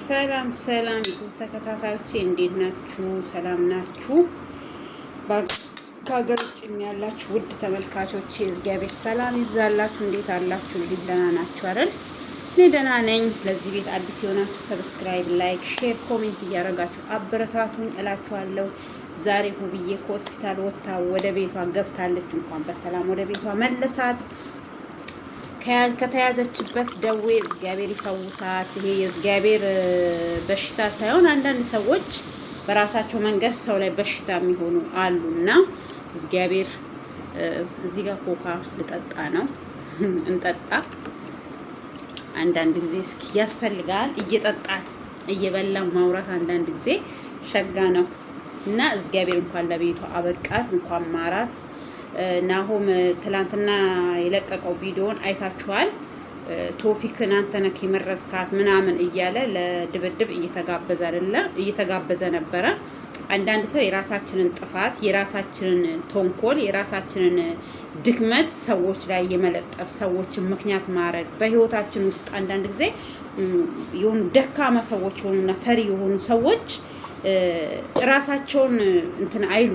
ሰላም ሰላም ተከታታዮቼ እንዴት ናችሁ? ሰላም ናችሁ? ከሀገር ውጭም ያላችሁ ውድ ተመልካቾቼ እግዚአብሔር ሰላም ይብዛላችሁ። እንዴት አላችሁ? እንግዲህ ደህና ናችሁ አይደል? እኔ ደህና ነኝ። ለዚህ ቤት አዲስ የሆናችሁ subscribe፣ like፣ share፣ comment እያደረጋችሁ አበረታቱኝ እላችኋለሁ። ዛሬ ሁብዬ ከሆስፒታል ወጥታ ወደ ቤቷ ገብታለች። እንኳን በሰላም ወደ ቤቷ መለሳት። ከተያዘችበት ደዌ እግዚአብሔር ይፈውሳት። ይሄ የእግዚአብሔር በሽታ ሳይሆን አንዳንድ ሰዎች በራሳቸው መንገድ ሰው ላይ በሽታ የሚሆኑ አሉና እግዚአብሔር እዚህ ጋር ኮካ ልጠጣ ነው፣ እንጠጣ። አንዳንድ ጊዜ እስኪ ያስፈልጋል፣ እየጠጣን እየበላን ማውራት አንዳንድ ጊዜ ሸጋ ነው እና እግዚአብሔር እንኳን ለቤቷ አበቃት፣ እንኳን ማራት። ናሆም ትላንትና የለቀቀው ቪዲዮን አይታችኋል። ቶፊክን አንተ ነህ የመረዝካት ምናምን እያለ ለድብድብ እየተጋበዘ አይደለ እየተጋበዘ ነበረ። አንዳንድ ሰው የራሳችንን ጥፋት፣ የራሳችንን ተንኮል፣ የራሳችንን ድክመት ሰዎች ላይ የመለጠፍ፣ ሰዎችን ምክንያት ማድረግ በህይወታችን ውስጥ አንዳንድ ጊዜ የሆኑ ደካማ ሰዎች የሆኑና ፈሪ የሆኑ ሰዎች ራሳቸውን እንትን አይሉ፣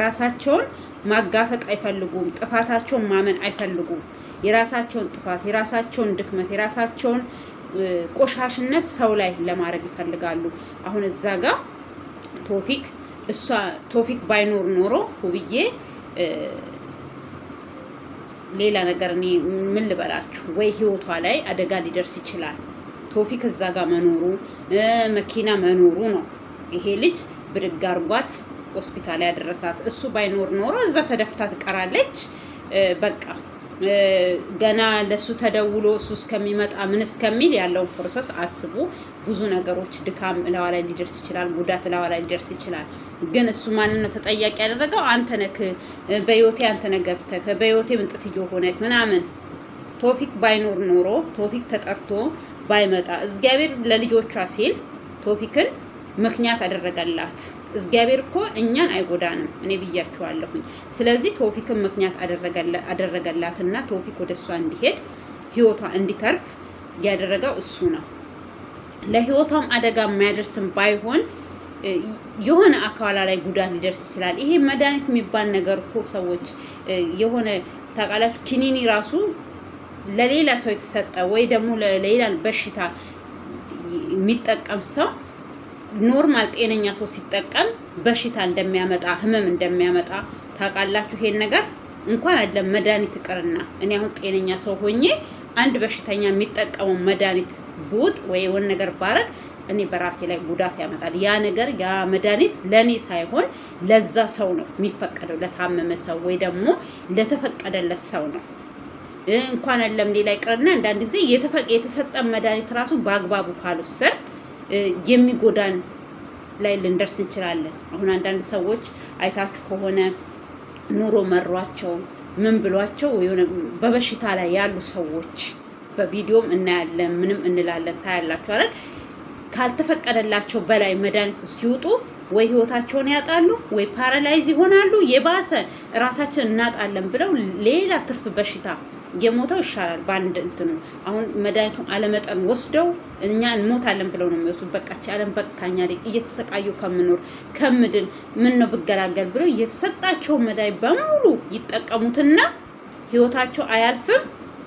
ራሳቸውን ማጋፈጥ አይፈልጉም። ጥፋታቸውን ማመን አይፈልጉም። የራሳቸውን ጥፋት፣ የራሳቸውን ድክመት፣ የራሳቸውን ቆሻሽነት ሰው ላይ ለማድረግ ይፈልጋሉ። አሁን እዛ ጋር ቶፊክ እሷ ቶፊክ ባይኖር ኖሮ ሁብዬ ሌላ ነገር እኔ ምን ልበላችሁ፣ ወይ ህይወቷ ላይ አደጋ ሊደርስ ይችላል። ቶፊክ እዛ ጋር መኖሩ መኪና መኖሩ ነው ይሄ ልጅ ብድግ አርጓት ሆስፒታል ያደረሳት። እሱ ባይኖር ኖሮ እዛ ተደፍታ ትቀራለች። በቃ ገና ለሱ ተደውሎ እሱ እስከሚመጣ ምን እስከሚል ያለውን process አስቡ። ብዙ ነገሮች ድካም እለዋ ላይ ሊደርስ ይችላል፣ ጉዳት እለዋ ላይ ሊደርስ ይችላል። ግን እሱ ማንን ነው ተጠያቂ ያደረገው? አንተ ነህ፣ በህይወቴ አንተ ነህ ገብተህ በህይወቴ ምንጥስዮ ሆነህ ምናምን። ቶፊክ ባይኖር ኖሮ፣ ቶፊክ ተጠርቶ ባይመጣ፣ እግዚአብሔር ለልጆቿ ሲል ቶፊክን ምክንያት አደረገላት። እግዚአብሔር እኮ እኛን አይጎዳንም፣ እኔ ብያችኋለሁኝ። ስለዚህ ቶፊክን ምክንያት አደረገላትና ቶፊክ ወደ እሷ እንዲሄድ፣ ህይወቷ እንዲተርፍ ያደረገው እሱ ነው። ለህይወቷም አደጋ የማያደርስም ባይሆን የሆነ አካሏ ላይ ጉዳት ሊደርስ ይችላል። ይሄ መድኃኒት የሚባል ነገር እኮ ሰዎች የሆነ ታውቃላችሁ፣ ኪኒኒ ራሱ ለሌላ ሰው የተሰጠ ወይ ደግሞ ለሌላ በሽታ የሚጠቀም ሰው normal ጤነኛ ሰው ሲጠቀም በሽታ እንደሚያመጣ፣ ህመም እንደሚያመጣ ታውቃላችሁ። ይሄን ነገር እንኳን አይደለም መድኃኒት ይቅርና እኔ አሁን ጤነኛ ሰው ሆኜ አንድ በሽተኛ የሚጠቀመው መድኃኒት ብውጥ ወይ የሆነ ነገር ባረግ እኔ በራሴ ላይ ጉዳት ያመጣል። ያ ነገር ያ መድኃኒት ለእኔ ሳይሆን ለዛ ሰው ነው የሚፈቀደው፣ ለታመመ ሰው ወይ ደግሞ ለተፈቀደለት ሰው ነው። እንኳን አይደለም ሌላ ይቅርና አንዳንድ ጊዜ የተሰጠን መድኃኒት ራሱ በአግባቡ ካልወሰን የሚጎዳን ላይ ልንደርስ እንችላለን። አሁን አንዳንድ ሰዎች አይታችሁ ከሆነ ኑሮ መሯቸው ምን ብሏቸው የሆነ በበሽታ ላይ ያሉ ሰዎች በቪዲዮም እናያለን፣ ምንም እንላለን፣ ታያላችሁ አይደል? ካልተፈቀደላቸው በላይ መድኃኒቱ ሲውጡ ወይ ህይወታቸውን ያጣሉ ወይ paralyze ይሆናሉ። የባሰ ራሳችን እናጣለን ብለው ሌላ ትርፍ በሽታ የሞተው ይሻላል። በአንድ እንትኑ አሁን መድኃኒቱን አለመጠን ወስደው እኛ እንሞታለን ብለው ነው የሚወስዱ። በቃች ዓለም በቅታኛ እየተሰቃዩ ከምኖር ከምድን ምን ነው ብገላገል ብለው እየተሰጣቸው መድኃኒት በሙሉ ይጠቀሙትና ህይወታቸው አያልፍም።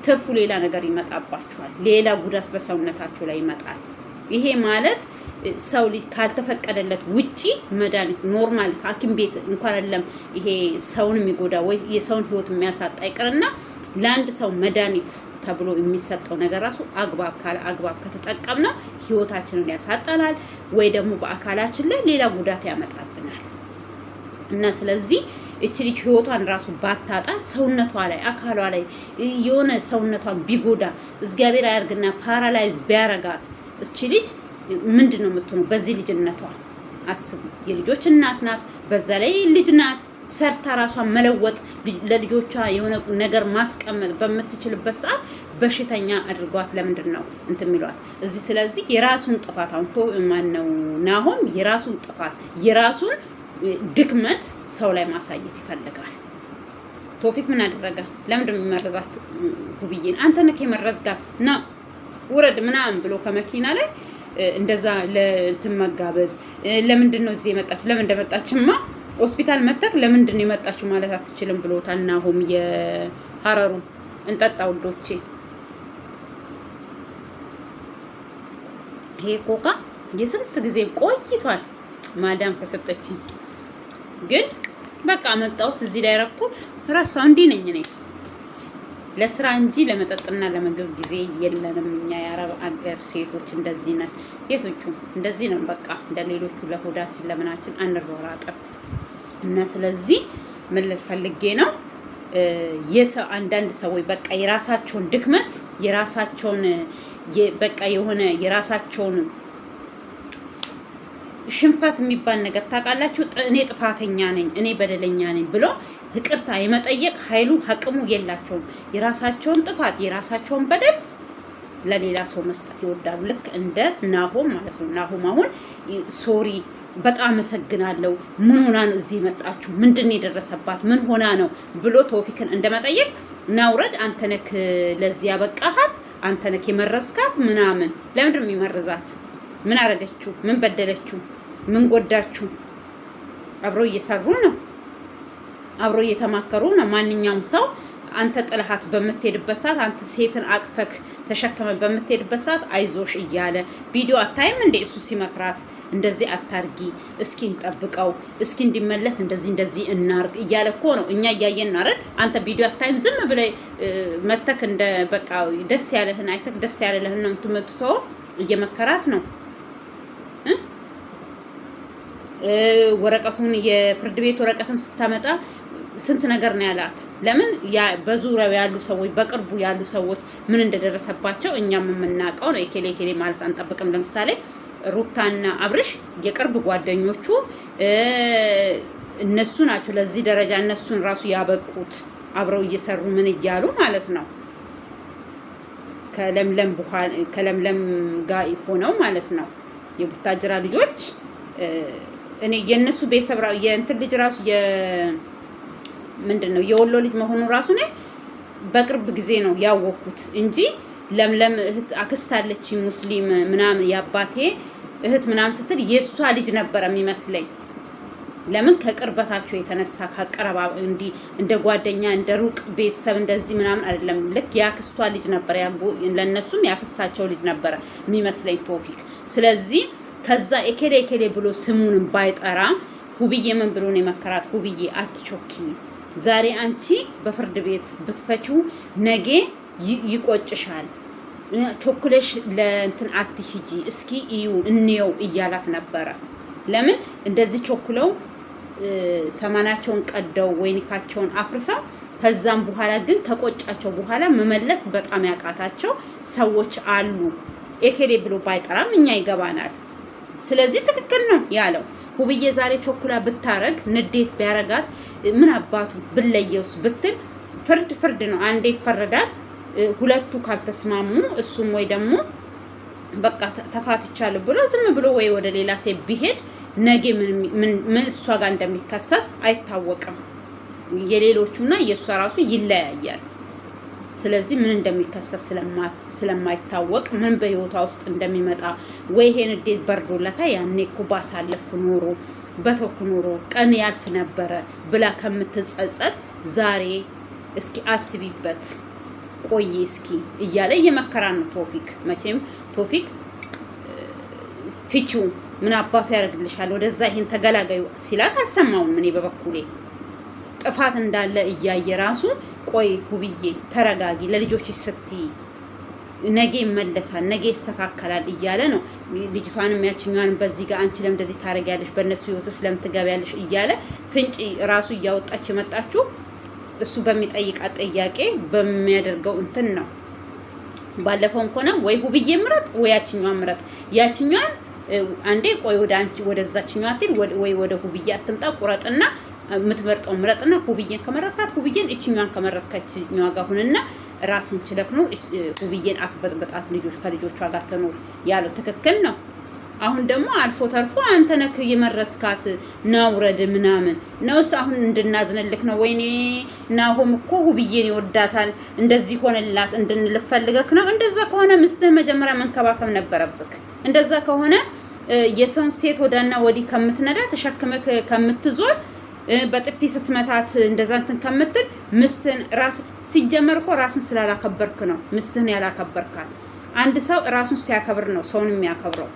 ትርፉ ሌላ ነገር ይመጣባቸዋል። ሌላ ጉዳት በሰውነታቸው ላይ ይመጣል። ይሄ ማለት ሰው ልጅ ካልተፈቀደለት ውጪ መድኃኒት normal ከሐኪም ቤት እንኳን አይደለም ይሄ ሰውን የሚጎዳ ወይ የሰውን ህይወት የሚያሳጣ ይቅርና ለአንድ ሰው መድኃኒት ተብሎ የሚሰጠው ነገር ራሱ አግባብ ካለ አግባብ ከተጠቀምነው ህይወታችንን ያሳጣናል ወይ ደግሞ በአካላችን ላይ ሌላ ጉዳት ያመጣብናል። እና ስለዚህ እች ልጅ ህይወቷን ራሱ ባታጣ ሰውነቷ ላይ አካሏ ላይ የሆነ ሰውነቷን ቢጎዳ፣ እግዚአብሔር አያርግና paralyze ቢያረጋት እች ልጅ ምንድን ነው የምትሆነው? በዚህ ልጅነቷ አስቡ። የልጆች እናት ናት፣ በዛ ላይ ልጅ ናት። ሰርታ ራሷን መለወጥ፣ ለልጆቿ የሆነ ነገር ማስቀመጥ በምትችልበት ሰዓት በሽተኛ አድርጓት ለምንድን ነው እንትን የሚሏት እዚህ? ስለዚህ የራሱን ጥፋት አሁን ማነው ናሆም የራሱን ጥፋት የራሱን ድክመት ሰው ላይ ማሳየት ይፈልጋል። ቶፊክ ምን አደረገ? ለምንድን ነው የሚመረዛት ሁብዬን? አንተ ነህ የመረዝጋት እና ውረድ ምናምን ብሎ ከመኪና ላይ እንደዛ ለእንትን መጋበዝ? ለምንድን ነው እዚህ የመጣችሁ? ለምን እንደመጣችማ ሆስፒታል መተክ ለምንድን ነው የመጣችሁ ማለት አትችልም ብሎታል ናሆም የሀረሩ። እንጠጣ ውዶቼ። ይሄ ኮካ የስንት ጊዜ ቆይቷል ማዳም ከሰጠችኝ፣ ግን በቃ መጣሁት እዚህ ላይ ረኩት፣ ረሳው። እንዲህ ነኝ እኔ ለስራ እንጂ ለመጠጥና ለምግብ ጊዜ የለንም። እኛ የአረብ አገር ሴቶች እንደዚህ ነን፣ ሴቶቹ እንደዚህ ነን። በቃ እንደ ሌሎቹ ለሆዳችን ለምናችን አንሯራጥም። እና ስለዚህ ምን ልል ፈልጌ ነው የሰው አንዳንድ ሰዎች በቃ የራሳቸውን ድክመት የራሳቸውን በቃ የሆነ የራሳቸውን ሽንፈት የሚባል ነገር ታውቃላችሁ። እኔ ጥፋተኛ ነኝ፣ እኔ በደለኛ ነኝ ብሎ ይቅርታ የመጠየቅ ኃይሉ አቅሙ የላቸውም። የራሳቸውን ጥፋት የራሳቸውን በደል ለሌላ ሰው መስጠት ይወዳሉ። ልክ እንደ ናሆም ማለት ነው። ናሆም አሁን sorry በጣም አመሰግናለሁ፣ ምን ሆና ነው እዚህ የመጣችሁ? ምንድን ነው የደረሰባት? ምን ሆና ነው ብሎ ቶፊክን እንደመጠየቅ ናውረድ አንተ ነክ ለዚህ ያበቃሃት፣ አንተ ነክ የመረዝካት ምናምን። ለምንድን ነው የሚመርዛት? ምን አረገችው? ምን በደለችው? ምን ጎዳችሁ? አብረው እየሰሩ ነው፣ አብረው እየተማከሩ ነው። ማንኛውም ሰው አንተ ጥልሃት በምትሄድበት ሰዓት፣ አንተ ሴትን አቅፈክ ተሸክመ በምትሄድበት ሰዓት አይዞሽ እያለ ቪዲዮ አታይም እንዴ? እሱ ሲመክራት እንደዚህ አታርጊ፣ እስኪ እንጠብቀው፣ እስኪ እንዲመለስ እንደዚህ እንደዚህ እናርግ እያለ እኮ ነው። እኛ እያየን አይደል? አንተ ቪዲዮ አታይም? ዝም ብለህ መተክ እንደ በቃ ደስ ያለህን አይተክ ደስ ያለህን ነው የምትተወው። እየመከራት ነው። ወረቀቱን የፍርድ ቤት ወረቀትም ስታመጣ ስንት ነገር ነው ያላት። ለምን በዙሪያው ያሉ ሰዎች በቅርቡ ያሉ ሰዎች ምን እንደደረሰባቸው እኛም የምናውቀው ነው። ኤኬሌ ኤኬሌ ማለት አንጠብቅም። ለምሳሌ ሩታና አብርሽ የቅርብ ጓደኞቹ እነሱ ናቸው። ለዚህ ደረጃ እነሱን ራሱ ያበቁት አብረው እየሰሩ ምን እያሉ ማለት ነው። ከለምለም በኋላ ከለምለም ጋር ሆነው ማለት ነው የቡታጅራ ልጆች እኔ የእነሱ ቤተሰብ የእንትን ልጅ ራሱ ምንድን ነው የወሎ ልጅ መሆኑ ራሱ እኔ በቅርብ ጊዜ ነው ያወቅኩት እንጂ ለምለም እህት አክስት አለች ሙስሊም ምናምን የአባቴ እህት ምናምን ስትል የእሷ ልጅ ነበረ የሚመስለኝ። ለምን ከቅርበታቸው የተነሳ ከቀረባ እንዲህ እንደ ጓደኛ እንደ ሩቅ ቤተሰብ እንደዚህ ምናምን አይደለም። ልክ የአክስቷ ልጅ ነበረ፣ ለእነሱም የአክስታቸው ልጅ ነበረ የሚመስለኝ ቶፊክ። ስለዚህ ከዛ ኤኬሌ ኤኬሌ ብሎ ስሙንም ባይጠራ ሁብዬ ምን ብሎ ነው የመከራት? ሁብዬ አትቾኪ፣ ዛሬ አንቺ በፍርድ ቤት ብትፈቺው ነገ ይቆጭሻል። ቾኩለሽ ለእንትን አትሂጂ፣ እስኪ እዩ እንየው እያላት ነበረ። ለምን እንደዚህ ቾኩለው ሰማናቸውን ቀደው ወይኒካቸውን አፍርሰው ከዛም በኋላ ግን ከቆጫቸው በኋላ መመለስ በጣም ያቃታቸው ሰዎች አሉ። ኤኬሌ ብሎ ባይጠራም እኛ ይገባናል። ስለዚህ ትክክል ነው ያለው። ሁብዬ ዛሬ ቾኩላ ብታረግ ንዴት ቢያረጋት ምን አባቱ ብለየውስ ብትል ፍርድ ፍርድ ነው። አንዴ ይፈረዳል። ሁለቱ ካልተስማሙ እሱም ወይ ደግሞ በቃ ተፋትቻለሁ ብሎ ዝም ብሎ ወይ ወደ ሌላ ሴት ቢሄድ ነገ ምን እሷ ጋር እንደሚከሰት አይታወቅም። የሌሎቹና የእሷ ራሱ ይለያያል። ስለዚህ ምን እንደሚከሰት ስለማይታወቅ ምን በህይወቷ ውስጥ እንደሚመጣ ወይ ይሄን እንዴት በርዶለታ ያኔ እኮ ባሳለፍኩ ኖሮ በተውኩ ኖሮ ቀን ያልፍ ነበረ ብላ ከምትጸጸት ዛሬ እስኪ አስቢበት ቆይ እስኪ እያለ እየመከራን ነው ቶፊክ። መቼም ቶፊክ ፊቺው ምን አባቱ ያደርግልሻል ወደዛ ይሄን ተገላገዩ ሲላት አልሰማውም። እኔ በበኩሌ ጥፋት እንዳለ እያየ ራሱ ቆይ ሁብዬ ተረጋጊ፣ ለልጆች ስትይ ነገ ይመለሳል፣ ነገ ይስተካከላል እያለ ነው። ልጅቷንም ያችኛዋንም በዚህ ጋር አንቺ ለምን እንደዚህ ታደርጊያለሽ፣ በእነሱ ህይወት ውስጥ ለምን ትገቢያለሽ እያለ ፍንጭ ራሱ እያወጣች የመጣችው እሱ በሚጠይቃት ጥያቄ በሚያደርገው እንትን ነው። ባለፈውም ከሆነ ወይ ሁብዬ ምረጥ ወይ ያችኛዋን ምረጥ። ያችኛዋን አንዴ ቆይ ወደ አንቺ ወደዛችኛዋ አትሂድ ወይ ወደ ሁብዬ አትምጣ፣ ቁረጥና የምትመርጠው ምረጥና ሁብዬን ከመረጥካት ሁብዬን፣ እችኛዋን ከመረጥካ እችኛዋ ጋር ሁንና ራስን ችለክ ኑር። ሁብዬን አትበጥበጣት፣ ልጆች ከልጆቿ ጋር ትኑር ያለው ትክክል ነው። አሁን ደግሞ አልፎ ተርፎ አንተ ነክ የመረስካት ናውረድ ምናምን ነውስ አሁን እንድናዝንልክ ነው? ወይኔ ናሆም እኮ ሁብዬን ይወዳታል እንደዚህ ሆነላት እንድንልክ ፈልገክ ነው? እንደዛ ከሆነ ምስትህ መጀመሪያ መንከባከብ ነበረብክ። እንደዛ ከሆነ የሰውን ሴት ወዳና ወዲህ ከምትነዳ፣ ተሸክመህ ከምትዞር፣ በጥፊ ስትመታት እንደዛ እንትን ከምትል ምስትህን ራስ ሲጀመር እኮ ራስን ስላላከበርክ ነው ምስትህን ያላከበርካት። አንድ ሰው ራሱን ሲያከብር ነው ሰውን የሚያከብረው።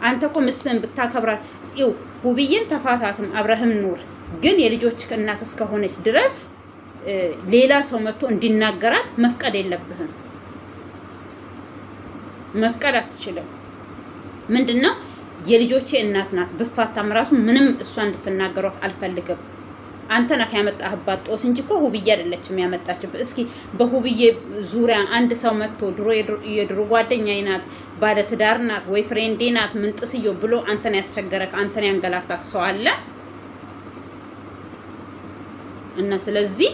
አንተ እኮ ምስትህን ብታከብራት ይው ሁብዬን ተፋታትም አብረህም ኑር፣ ግን የልጆች እናት እስከሆነች ድረስ ሌላ ሰው መጥቶ እንዲናገራት መፍቀድ የለብህም። መፍቀድ አትችልም። ምንድን ነው የልጆቼ እናት ናት፣ ብፋታም ራሱ ምንም እሷ እንድትናገሯት አልፈልግም። አንተ ነህ ያመጣህባት ጦስ እንጂ እኮ ሁብዬ አይደለችም ያመጣችብህ። እስኪ በሁብዬ ዙሪያ አንድ ሰው መጥቶ ድሮ የድሮ ጓደኛዬ ናት፣ ባለትዳር ናት፣ ወይ friend ኤ ናት፣ ምንጥስዮ ብሎ አንተን ያስቸገረክ አንተን ያንገላታክ ሰው አለ? እና ስለዚህ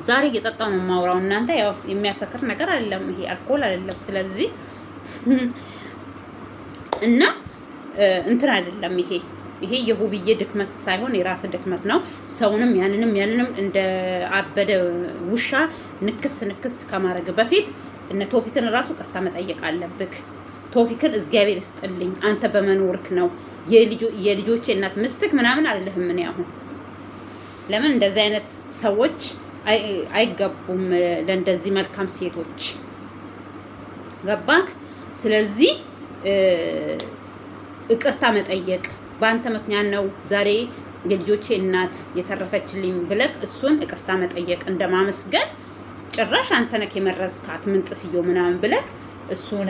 ዛሬ እየጠጣው ነው የማውራው። እናንተ ያው የሚያሰክር ነገር አይደለም ይሄ አልኮል አይደለም። ስለዚህ እና እንትን አይደለም ይሄ የሁብዬ ድክመት ሳይሆን የራስ ድክመት ነው። ሰውንም ያንንም ያንንም እንደ አበደ ውሻ ንክስ ንክስ ከማድረግ በፊት እነ ቶፊክን ራሱ ይቅርታ መጠየቅ አለብክ። ቶፊክን እግዚአብሔር ይስጥልኝ አንተ በመኖርክ ነው የልጆቼ እናት ምስትክ ምናምን አልልህም። እኔ አሁን ለምን እንደዚህ አይነት ሰዎች አይገቡም ለእንደዚህ መልካም ሴቶች፣ ገባክ? ስለዚህ ይቅርታ መጠየቅ በአንተ ምክንያት ነው ዛሬ የልጆቼ እናት የተረፈችልኝ ብለክ እሱን ይቅርታ መጠየቅ እንደማመስገን፣ ጭራሽ አንተ ነክ የመረዝካት ምንጥስዮ ምናምን ብለክ እሱን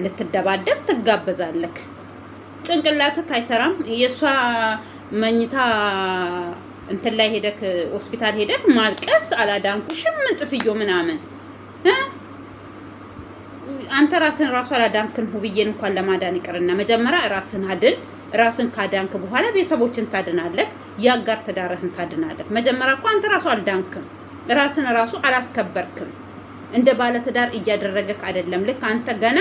ልትደባደብ ትጋበዛለክ። ጭንቅላትክ አይሰራም። የእሷ መኝታ እንትን ላይ ሄደክ ሆስፒታል ሄደክ ማልቀስ አላዳንኩሽም ምንጥስዮ ምናምን፣ አንተ ራስን ራሱ አላዳንክን። ሁብዬን እንኳን ለማዳን ይቅርና መጀመሪያ ራስን አድን። ራስን ካዳንክ በኋላ ቤተሰቦችን ታድናለክ፣ የአጋር ትዳርህን ታድናለክ። መጀመሪያ እኮ አንተ ራሱ አልዳንክም፣ ራስን ራሱ አላስከበርክም። እንደ ባለ ትዳር እያደረገክ አይደለም። ልክ አንተ ገና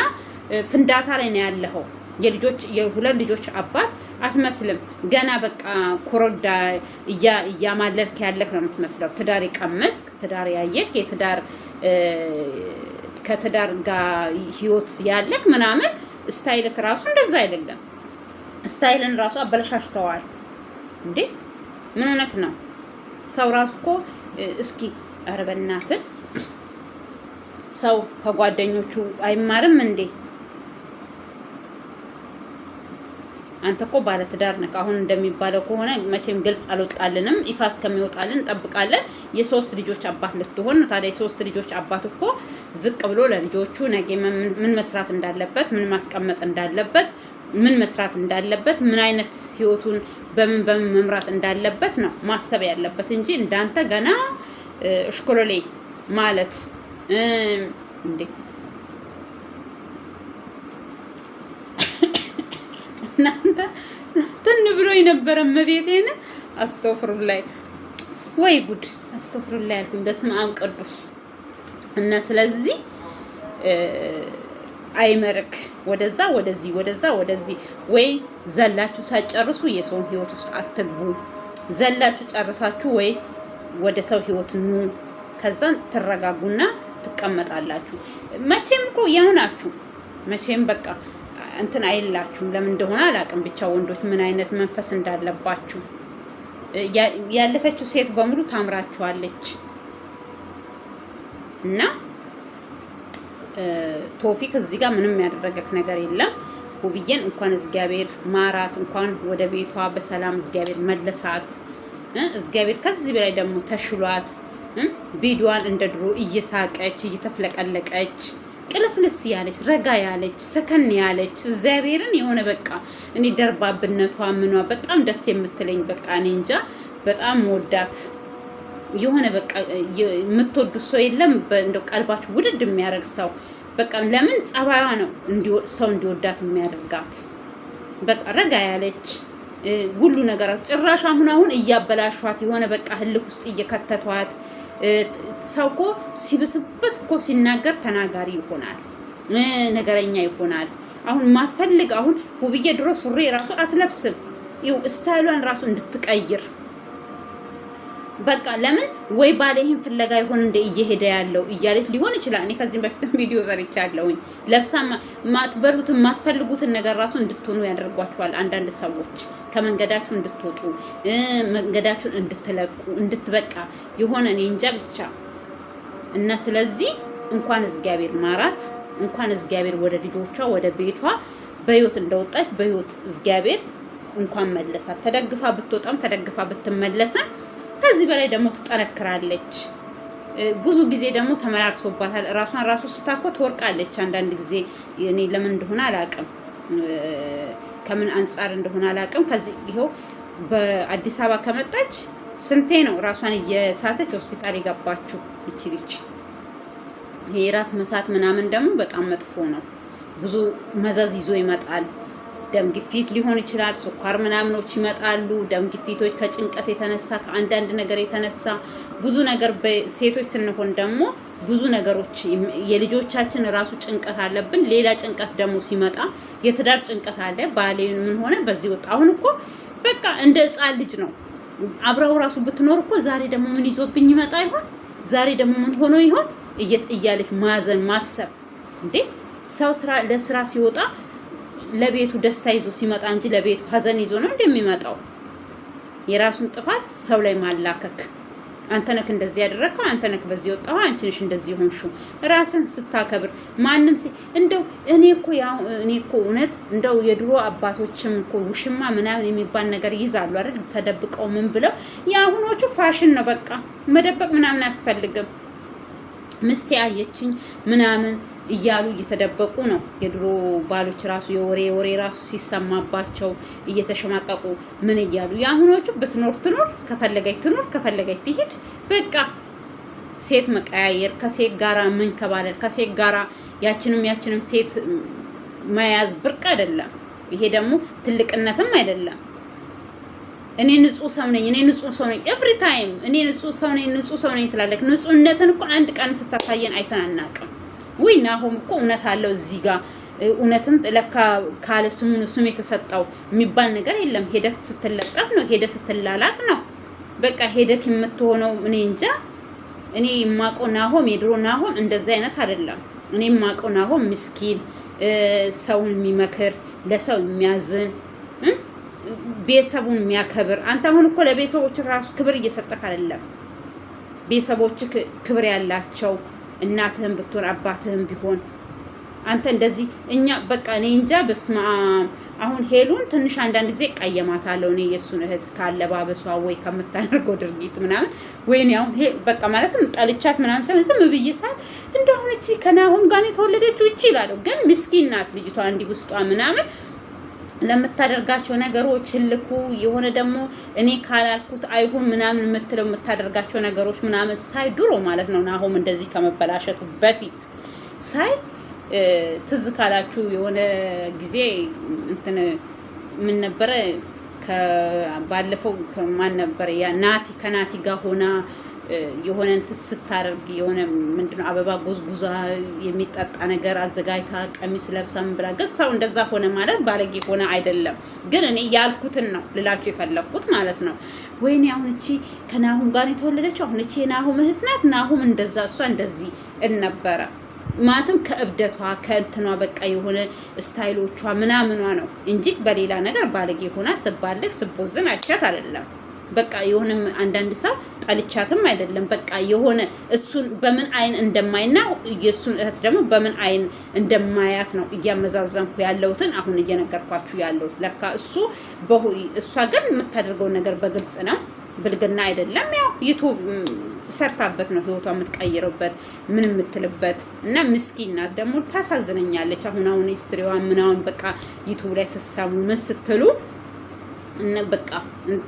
ፍንዳታ ላይ ነው ያለኸው። የልጆች የሁለት ልጆች አባት አትመስልም። ገና በቃ ኮረዳ እያማለልክ ያለክ ነው የምትመስለው። ትዳር የቀመስክ፣ ትዳር ያየክ፣ የትዳር ከትዳር ጋር ህይወት ያለክ ምናምን style ክ ራሱ እንደዛ አይደለም። Style ን ራሱ አበለሻሽተዋል እንዴ! ምን ሆነክ ነው? ሰው ራሱ እኮ እስኪ ኧረ በእናትህ ሰው ከጓደኞቹ አይማርም እንዴ? አንተ እኮ ባለትዳር ነህ። አሁን እንደሚባለው ከሆነ መቼም ግልጽ አልወጣልንም። ይፋ እስከሚወጣልን እንጠብቃለን። የሶስት ልጆች አባት ልትሆን ነው። ታዲያ የሶስት ልጆች አባት እኮ ዝቅ ብሎ ለልጆቹ ነገ ምን መስራት እንዳለበት፣ ምን ማስቀመጥ እንዳለበት፣ ምን መስራት እንዳለበት፣ ምን አይነት ህይወቱን በምን በምን መምራት እንዳለበት ነው ማሰብ ያለበት እንጂ እንዳንተ ገና እሽኮሎሌ ማለት እንዴ? እናንተ ትን ብሎ የነበረ መቤቴን አስተፍሩላይ ወይ ጉድ፣ አስተፍሩላይ አልኩኝ። በስመ አብ ቅዱስ። እና ስለዚህ አይመርክ ወደዛ ወደዚህ ወደዛ ወደዚህ ወይ ዘላችሁ ሳትጨርሱ የሰውን ህይወት ውስጥ አትግቡ። ዘላችሁ ጨርሳችሁ ወይ ወደ ሰው ህይወት ኑ። ከዛን ትረጋጉና ትቀመጣላችሁ። መቼም እኮ ያው ናችሁ። መቼም በቃ እንትን አይላችሁም። ለምን እንደሆነ አላውቅም። ብቻ ወንዶች ምን አይነት መንፈስ እንዳለባችሁ። ያለፈችው ሴት በሙሉ ታምራችኋለች። እና ቶፊክ እዚህ ጋር ምንም ያደረገክ ነገር የለም። ውብዬን እንኳን እግዚአብሔር ማራት፣ እንኳን ወደ ቤቷ በሰላም እግዚአብሔር መለሳት። እግዚአብሔር ከዚህ በላይ ደግሞ ተሽሏት ቪዲዮዋን እንደ ድሮ እየሳቀች እየተፍለቀለቀች ቅልስልስ ያለች ረጋ ያለች ሰከን ያለች እግዚአብሔርን የሆነ በቃ እኔ ደርባብነቷ ምኗ በጣም ደስ የምትለኝ፣ በቃ እኔ እንጃ በጣም ወዳት የሆነ በቃ የምትወዱት ሰው የለም። እንደው ቀልባችሁ ውድድ የሚያደርግ ሰው በቃ ለምን ጸባይዋ ነው ሰው እንዲወዳት የሚያደርጋት። በቃ ረጋ ያለች ሁሉ ነገራት ጭራሽ አሁን አሁን እያበላሿት የሆነ በቃ ህልክ ውስጥ እየከተቷት። ሰው እኮ ሲብስበት እኮ ሲናገር ተናጋሪ ይሆናል፣ ነገረኛ ይሆናል። አሁን ማትፈልግ አሁን ውብዬ ድሮ ሱሪ ራሱ አትለብስም። ይኸው style ሏን ራሱ እንድትቀይር በቃ ለምን ወይ ባሌ ይህን ፍለጋ ይሆን እንደ እየሄደ ያለው እያለች ሊሆን ይችላል። እኔ ከዚህም በፊትም ቪዲዮ ሰርቻለሁኝ። ለብሳ ማትበሉትን ማትፈልጉትን ነገር ራሱ እንድትሆኑ ያደርጓችኋል። አንዳንድ ሰዎች ከመንገዳችሁ እንድትወጡ፣ መንገዳችሁን እንድትለቁ፣ እንድትበቃ የሆነ እኔ እንጃ ብቻ እና ስለዚህ እንኳን እግዚአብሔር ማራት፣ እንኳን እግዚአብሔር ወደ ልጆቿ ወደ ቤቷ በህይወት እንደወጣች በህይወት እግዚአብሔር እንኳን መለሳት። ተደግፋ ብትወጣም ተደግፋ ብትመለስም ከዚህ በላይ ደግሞ ትጠነክራለች። ብዙ ጊዜ ደግሞ ተመላልሶባታል። ራሷን ራሱ ስታኮ ትወርቃለች። አንዳንድ ጊዜ እኔ ለምን እንደሆነ አላቅም፣ ከምን አንጻር እንደሆነ አላቅም። ከዚህ ይኸው በአዲስ አበባ ከመጣች ስንቴ ነው ራሷን እየሳተች ሆስፒታል የገባችው ይቺ ልጅ። ይሄ የራስ መሳት ምናምን ደግሞ በጣም መጥፎ ነው። ብዙ መዘዝ ይዞ ይመጣል። ደም ግፊት ሊሆን ይችላል፣ ስኳር ምናምኖች ይመጣሉ። ደም ግፊቶች ከጭንቀት የተነሳ፣ ከአንዳንድ ነገር የተነሳ ብዙ ነገር። ሴቶች ስንሆን ደግሞ ብዙ ነገሮች የልጆቻችን ራሱ ጭንቀት አለብን። ሌላ ጭንቀት ደግሞ ሲመጣ የትዳር ጭንቀት አለ። ባሌ ምን ሆነ በዚህ ወጣ። አሁን እኮ በቃ እንደ ሕፃን ልጅ ነው አብረው ራሱ ብትኖር እኮ ዛሬ ደግሞ ምን ይዞብኝ ይመጣ ይሆን፣ ዛሬ ደግሞ ምን ሆኖ ይሆን እያለች ማዘን ማሰብ። እንዴ ሰው ስራ ለስራ ሲወጣ ለቤቱ ደስታ ይዞ ሲመጣ እንጂ ለቤቱ ሀዘን ይዞ ነው እንደሚመጣው። የራሱን ጥፋት ሰው ላይ ማላከክ፣ አንተ ነክ እንደዚህ ያደረግከው፣ አንተ ነክ በዚህ ወጣሁ፣ አንቺ ነሽ እንደዚህ ሆንሽው። ራስን ስታከብር ማንም እንደው እኔ እኮ ያው እኔ እኮ እውነት እንደው የድሮ አባቶችም እኮ ውሽማ ምናምን የሚባል ነገር ይይዛሉ አይደል? ተደብቀው ምን ብለው። የአሁኖቹ ፋሽን ነው፣ በቃ መደበቅ ምናምን አያስፈልግም። ምስቴ አየችኝ ምናምን እያሉ እየተደበቁ ነው። የድሮ ባሎች ራሱ የወሬ ወሬ ራሱ ሲሰማባቸው እየተሸማቀቁ ምን እያሉ፣ የአሁኖቹ ብትኖር ትኖር፣ ከፈለገች ትኖር፣ ከፈለገች ትሂድ። በቃ ሴት መቀያየር፣ ከሴት ጋራ መንከባለል፣ ከሴት ጋራ ያችንም ያችንም ሴት መያዝ ብርቅ አይደለም። ይሄ ደግሞ ትልቅነትም አይደለም። እኔ ንጹህ ሰው ነኝ፣ እኔ ንጹህ ሰው ነኝ፣ every time እኔ ንጹህ ሰው ነኝ፣ ንጹህ ሰው ነኝ ትላለህ። ንጹህነትን እኮ አንድ ቀን ስታሳየን አይተን አናውቅም። ውይ ናሆም እኮ እውነት አለው እዚህ ጋር፣ እውነትም ለካ ካለ ስሙ ስም የተሰጠው የሚባል ነገር የለም። ሄደክ ስትለቀፍ ነው፣ ሄደ ስትላላጥ ነው። በቃ ሄደክ የምትሆነው እኔ እንጃ። እኔ የማውቀው ናሆም የድሮ ናሆም እንደዚህ አይነት አይደለም። እኔ የማውቀው ናሆም ምስኪን፣ ሰውን የሚመክር፣ ለሰው የሚያዝን፣ ቤተሰቡን የሚያከብር። አንተ አሁን እኮ ለቤተሰቦች ራሱ ክብር እየሰጠክ አይደለም። ቤተሰቦች ክብር ያላቸው እናትህም ብትሆን አባትህም ቢሆን አንተ እንደዚህ እኛ በቃ እኔ እንጃ። በስመ አብ። አሁን ሄሉን ትንሽ አንዳንድ ጊዜ እቀየማታለሁ እኔ የእሱን እህት ካለባበሷ ወይ ከምታደርገው ድርጊት ምናምን። ወይኔ አሁን በቃ ማለትም ጠልቻት ምናምን ሳይሆን ዝም ብዬ ሰዓት እንደሆነ እቺ ከናሆም ጋር የተወለደችው እቺ እላለሁ። ግን ምስኪን ናት ልጅቷ እንዲህ ውስጧ ምናምን ለምታደርጋቸው ነገሮች እልኩ የሆነ ደግሞ እኔ ካላልኩት አይሁን ምናምን የምትለው የምታደርጋቸው ነገሮች ምናምን ሳይ ድሮ ማለት ነው ናሆም እንደዚህ ከመበላሸቱ በፊት ሳይ፣ ትዝ ካላችሁ የሆነ ጊዜ እንትን ምን ነበረ፣ ባለፈው ከማን ነበረ ያ ናቲ፣ ከናቲ ጋር ሆና የሆነ እንትን ስታደርግ፣ የሆነ ምንድነው አበባ ጎዝጉዛ የሚጠጣ ነገር አዘጋጅታ ቀሚስ ለብሳ ምን ብላ። ግን ሰው እንደዛ ሆነ ማለት ባለጌ ሆነ አይደለም። ግን እኔ ያልኩትን ነው ልላችሁ የፈለግኩት ማለት ነው። ወይኔ አሁን እቺ ከናሁም ጋር የተወለደችው፣ አሁን እቺ የናሁም እህት ናት። ናሁም እንደዛ እሷ እንደዚህ እነበረ ማለትም ከእብደቷ ከእንትኗ በቃ የሆነ style ኦቿ ምናምኗ ነው እንጂ በሌላ ነገር ባለጌ ሆና ስባልግ ስቦዝን አይቻት አይደለም። በቃ የሆነ አንዳንድ ሰው ጠልቻትም አይደለም። በቃ የሆነ እሱን በምን አይን እንደማይና የእሱን እህት ደግሞ በምን አይን እንደማያት ነው እያመዛዘንኩ ያለሁትን አሁን እየነገርኳችሁ ያለሁት። ለካ እሱ እሷ ግን የምታደርገው ነገር በግልጽ ነው፣ ብልግና አይደለም። ያው YouTube ሰርታበት ነው ህይወቷ የምትቀይርበት ምን የምትልበት እና ምስኪን ናት ደግሞ ታሳዝነኛለች። አሁን አሁን history ዋ ምናምን በቃ YouTube ላይ ስትሰሙ ምን ስትሉ በቃ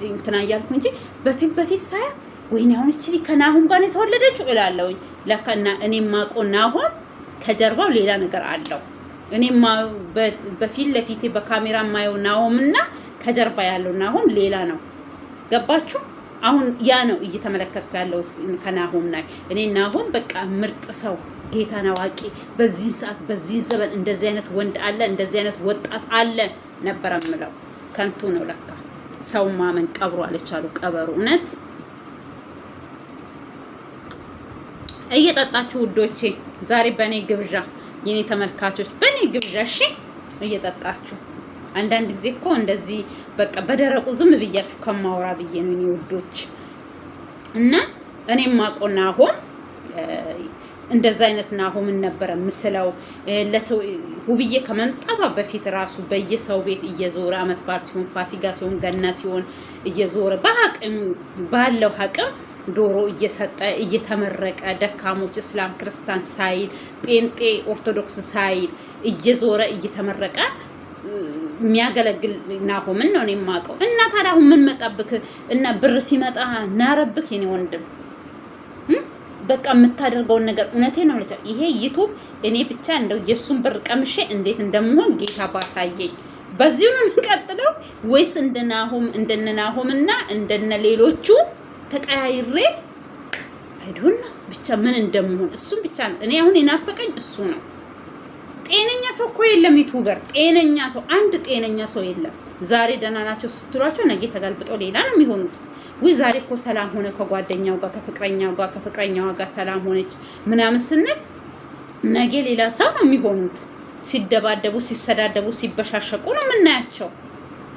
እንትና እያልኩ እንጂ በፊት በፊት ሳያት ወይኔ አሁን እቺ ከናሁም ጋር ነው የተወለደችው እላለሁኝ። ለካ እና እኔ ማቆ ናሆም ከጀርባው ሌላ ነገር አለው። እኔ በፊት ለፊቴ በካሜራ ማየው ናሆም እና ከጀርባ ያለው ናሆም ሌላ ነው። ገባችሁ? አሁን ያ ነው እየተመለከትኩ ያለሁት ከናሆም ላይ። እኔ ናሆም በቃ ምርጥ ሰው፣ ጌታን አዋቂ፣ በዚህ ሰዓት በዚህ ዘመን እንደዚህ አይነት ወንድ አለ፣ እንደዚህ አይነት ወጣት አለ ነበረ የምለው። ከንቱ ነው ለካ ሰው ማመን ቀብሮ አለች አሉ ቀበሩ እውነት። እየጠጣችሁ ውዶቼ፣ ዛሬ በእኔ ግብዣ የኔ ተመልካቾች፣ በእኔ ግብዣ እሺ፣ እየጠጣችሁ። አንዳንድ ጊዜ እኮ እንደዚህ በቃ በደረቁ ዝም ብያችሁ ከማውራ ብዬ ነው እኔ ውዶች። እና እኔም ማቆ ናሆም እንደዛ አይነት ናሆምን ነበረ ምስለው። ለሰው ሁብዬ ከመምጣቷ በፊት ራሱ በየሰው ቤት እየዞረ አመት በዓል ሲሆን፣ ፋሲካ ሲሆን፣ ገና ሲሆን እየዞረ በአቅሙ ባለው አቅም ዶሮ እየሰጠ እየተመረቀ ደካሞች እስላም ክርስቲያን ሳይል፣ ጴንጤ ኦርቶዶክስ ሳይል እየዞረ እየተመረቀ የሚያገለግል ናሆምን ነው እኔ የማውቀው። እና ታዲያ አሁን ምን መጣብክ? እና ብር ሲመጣ ናረብክ የኔ ወንድም፣ በቃ የምታደርገውን ነገር እውነቴን ነው። ይሄ YouTube እኔ ብቻ እንደው የእሱን ብር ቀምሼ እንዴት እንደምሆን ጌታ ባሳየኝ። በዚሁ ነው የምቀጥለው ወይስ እንደናሆም እንደነናሆም እና እንደነ ሌሎቹ ተቀያይሬ I don't know፣ ብቻ ምን እንደምሆን እሱም ብቻ ነው። እኔ አሁን የናፈቀኝ እሱ ነው። ጤነኛ ሰው እኮ የለም። YouTuber ጤነኛ ሰው፣ አንድ ጤነኛ ሰው የለም። ዛሬ ደህና ናቸው ስትሏቸው ነገ ተገልብጠው ሌላ ነው የሚሆኑት። ውይ ዛሬ እኮ ሰላም ሆነ ከጓደኛው ጋር፣ ከፍቅረኛው ጋር፣ ከፍቅረኛዋ ጋር ሰላም ሆነች ምናምን ስንል ነገ ሌላ ሰው ነው የሚሆኑት። ሲደባደቡ፣ ሲሰዳደቡ፣ ሲበሻሸቁ ነው የምናያቸው።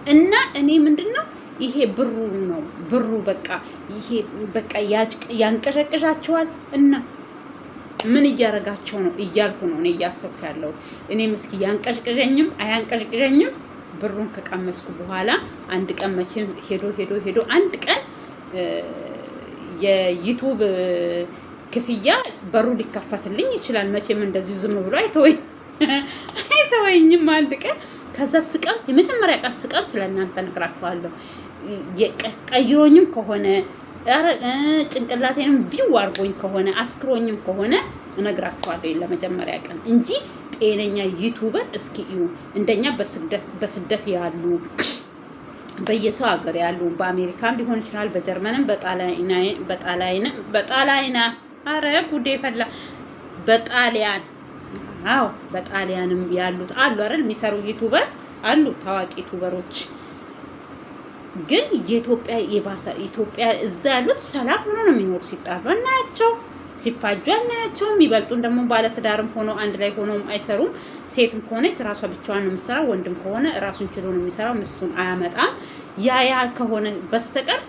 እና እኔ ምንድን ነው ይሄ ብሩ ነው ብሩ፣ በቃ ይሄ በቃ ያንቀዠቅዣቸዋል እና ምን እያደረጋቸው ነው እያልኩ ነው እኔ እያሰብኩ ያለሁት። እኔም እስኪ ያንቀዥቅዠኝም አያንቀዥቅዠኝም ብሩን ከቀመስኩ በኋላ አንድ ቀን መቼም ሄዶ ሄዶ ሄዶ አንድ ቀን የ YouTube ክፍያ በሩ ሊከፈትልኝ ይችላል። መቼም እንደዚሁ ዝም ብሎ አይተወኝም። አንድ ቀን ከዛ ስቀምስ፣ የመጀመሪያ ቀን ስቀምስ ለእናንተ እነግራችኋለሁ። ቀይሮኝም ከሆነ፣ ጭንቅላቴንም ቪው አድርጎኝ ከሆነ፣ አስክሮኝም ከሆነ እነግራችኋለሁ ለመጀመሪያ ቀን እንጂ። ጤነኛ YouTuber እስኪ እዩ። እንደኛ በስደት ያሉ፣ በየሰው ሀገር ያሉ፣ በአሜሪካም ሊሆን ይችላል፣ በጀርመንም፣ በጣላይና፣ አረ ጉዴ ፈላ፣ በጣሊያን፣ አዎ በጣሊያንም ያሉት አሉ አይደል? የሚሰሩ YouTuber አሉ፣ ታዋቂ YouTuber ኦች። ግን የኢትዮጵያ የባሰ። ኢትዮጵያ እዛ ያሉት ሰላም ሆኖ ነው የሚኖሩ። ሲጣሉ እናያቸው፣ ሲፋጁ አናያቸው። የሚበልጡን ደግሞ ባለትዳርም ሆኖ አንድ ላይ ሆኖም አይሰሩም። ሴትም ከሆነች ራሷ ብቻዋን ነው የምትሰራው፣ ወንድም ከሆነ ራሱን ችሎ ነው የሚሰራው፣ ሚስቱን አያመጣም። ያ ያ ከሆነ በስተቀር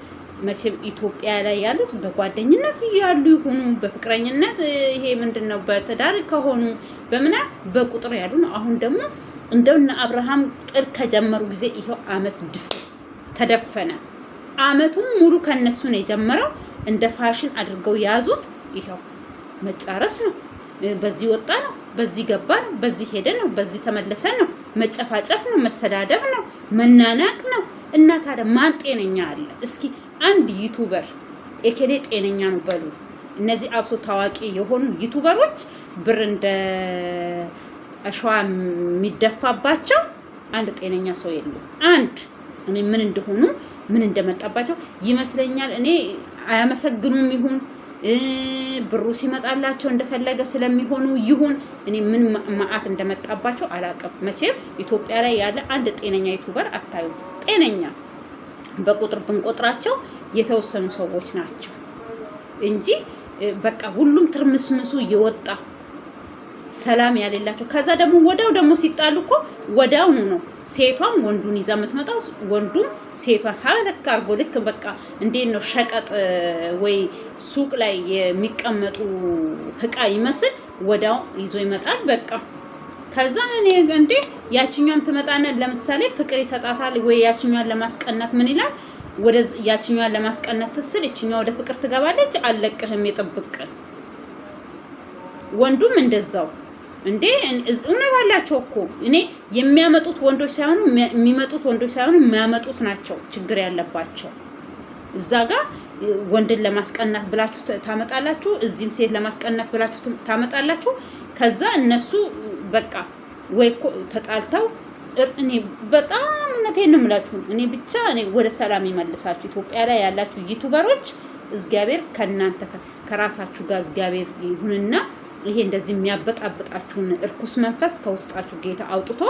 መቼም ኢትዮጵያ ላይ ያሉት በጓደኝነት ያሉ ይሁኑ በፍቅረኝነት፣ ይሄ ምንድን ነው፣ በትዳር ከሆኑ በምና በቁጥር ያሉ ነው። አሁን ደግሞ እንደው እነ አብርሃም ጥል ከጀመሩ ጊዜ ይኸው አመት ድፍ ተደፈነ። አመቱን ሙሉ ከነሱ ነው የጀመረው። እንደ ፋሽን አድርገው ያዙት። ይኸው መጫረስ ነው። በዚህ ወጣ ነው፣ በዚህ ገባ ነው፣ በዚህ ሄደ ነው፣ በዚህ ተመለሰ ነው፣ መጨፋጨፍ ነው፣ መሰዳደብ ነው፣ መናናቅ ነው። እና ታዲያ ማን ጤነኛ አለ? እስኪ አንድ YouTuber ኤኬሌ ጤነኛ ነው በሉ። እነዚህ አብሶ ታዋቂ የሆኑ YouTuber ኦች ብር እንደ አሸዋ የሚደፋባቸው አንድ ጤነኛ ሰው የሉም። አንድ እኔ ምን እንደሆኑ ምን እንደመጣባቸው ይመስለኛል። እኔ አያመሰግኑም ይሁን፣ ብሩ ሲመጣላቸው እንደፈለገ ስለሚሆኑ ይሁን፣ እኔ ምን መዓት እንደመጣባቸው አላውቅም። መቼም ኢትዮጵያ ላይ ያለ አንድ ጤነኛ YouTuber አታዩም። ጤነኛ በቁጥር ብንቆጥራቸው የተወሰኑ ሰዎች ናቸው እንጂ በቃ ሁሉም ትርምስምሱ የወጣ፣ ሰላም ያሌላቸው። ከዛ ደግሞ ወዳው ደግሞ ሲጣሉ እኮ ወዳውኑ ነው ሴቷም ወንዱን ይዛ የምትመጣው፣ ወንዱም ሴቷን ሀለክ አድርጎ፣ ልክ በቃ እንዴት ነው ሸቀጥ ወይ ሱቅ ላይ የሚቀመጡ እቃ ይመስል ወዳው ይዞ ይመጣል። በቃ ከዛ እኔ እንዴ ያችኛዋም ትመጣና ለምሳሌ ፍቅር ይሰጣታል ወይ ያችኛዋን ለማስቀናት ምን ይላል፣ ወደ ያችኛዋን ለማስቀናት ትስል ይችኛዋ ወደ ፍቅር ትገባለች። አለቅህም የጥብቅ። ወንዱም እንደዛው። እንዴ እውነት አላቸው እኮ። እኔ የሚያመጡት ወንዶች ሳይሆኑ፣ የሚመጡት ወንዶች ሳይሆኑ የሚያመጡት ናቸው ችግር ያለባቸው። እዛ ጋር ወንድን ለማስቀናት ብላችሁ ታመጣላችሁ፣ እዚህም ሴት ለማስቀናት ብላችሁ ታመጣላችሁ። ከዛ እነሱ በቃ ወይ እኮ ተጣልተው፣ እኔ በጣም እውነቴን ነው የምላችሁ። እኔ ብቻ እኔ ወደ ሰላም ይመልሳችሁ። ኢትዮጵያ ላይ ያላችሁ YouTuber ኦች እግዚአብሔር ከእናንተ ከራሳችሁ ጋር እግዚአብሔር ይሁንና ይሄ እንደዚህ የሚያበጣብጣችሁን እርኩስ መንፈስ ከውስጣችሁ ጌታ አውጥቶ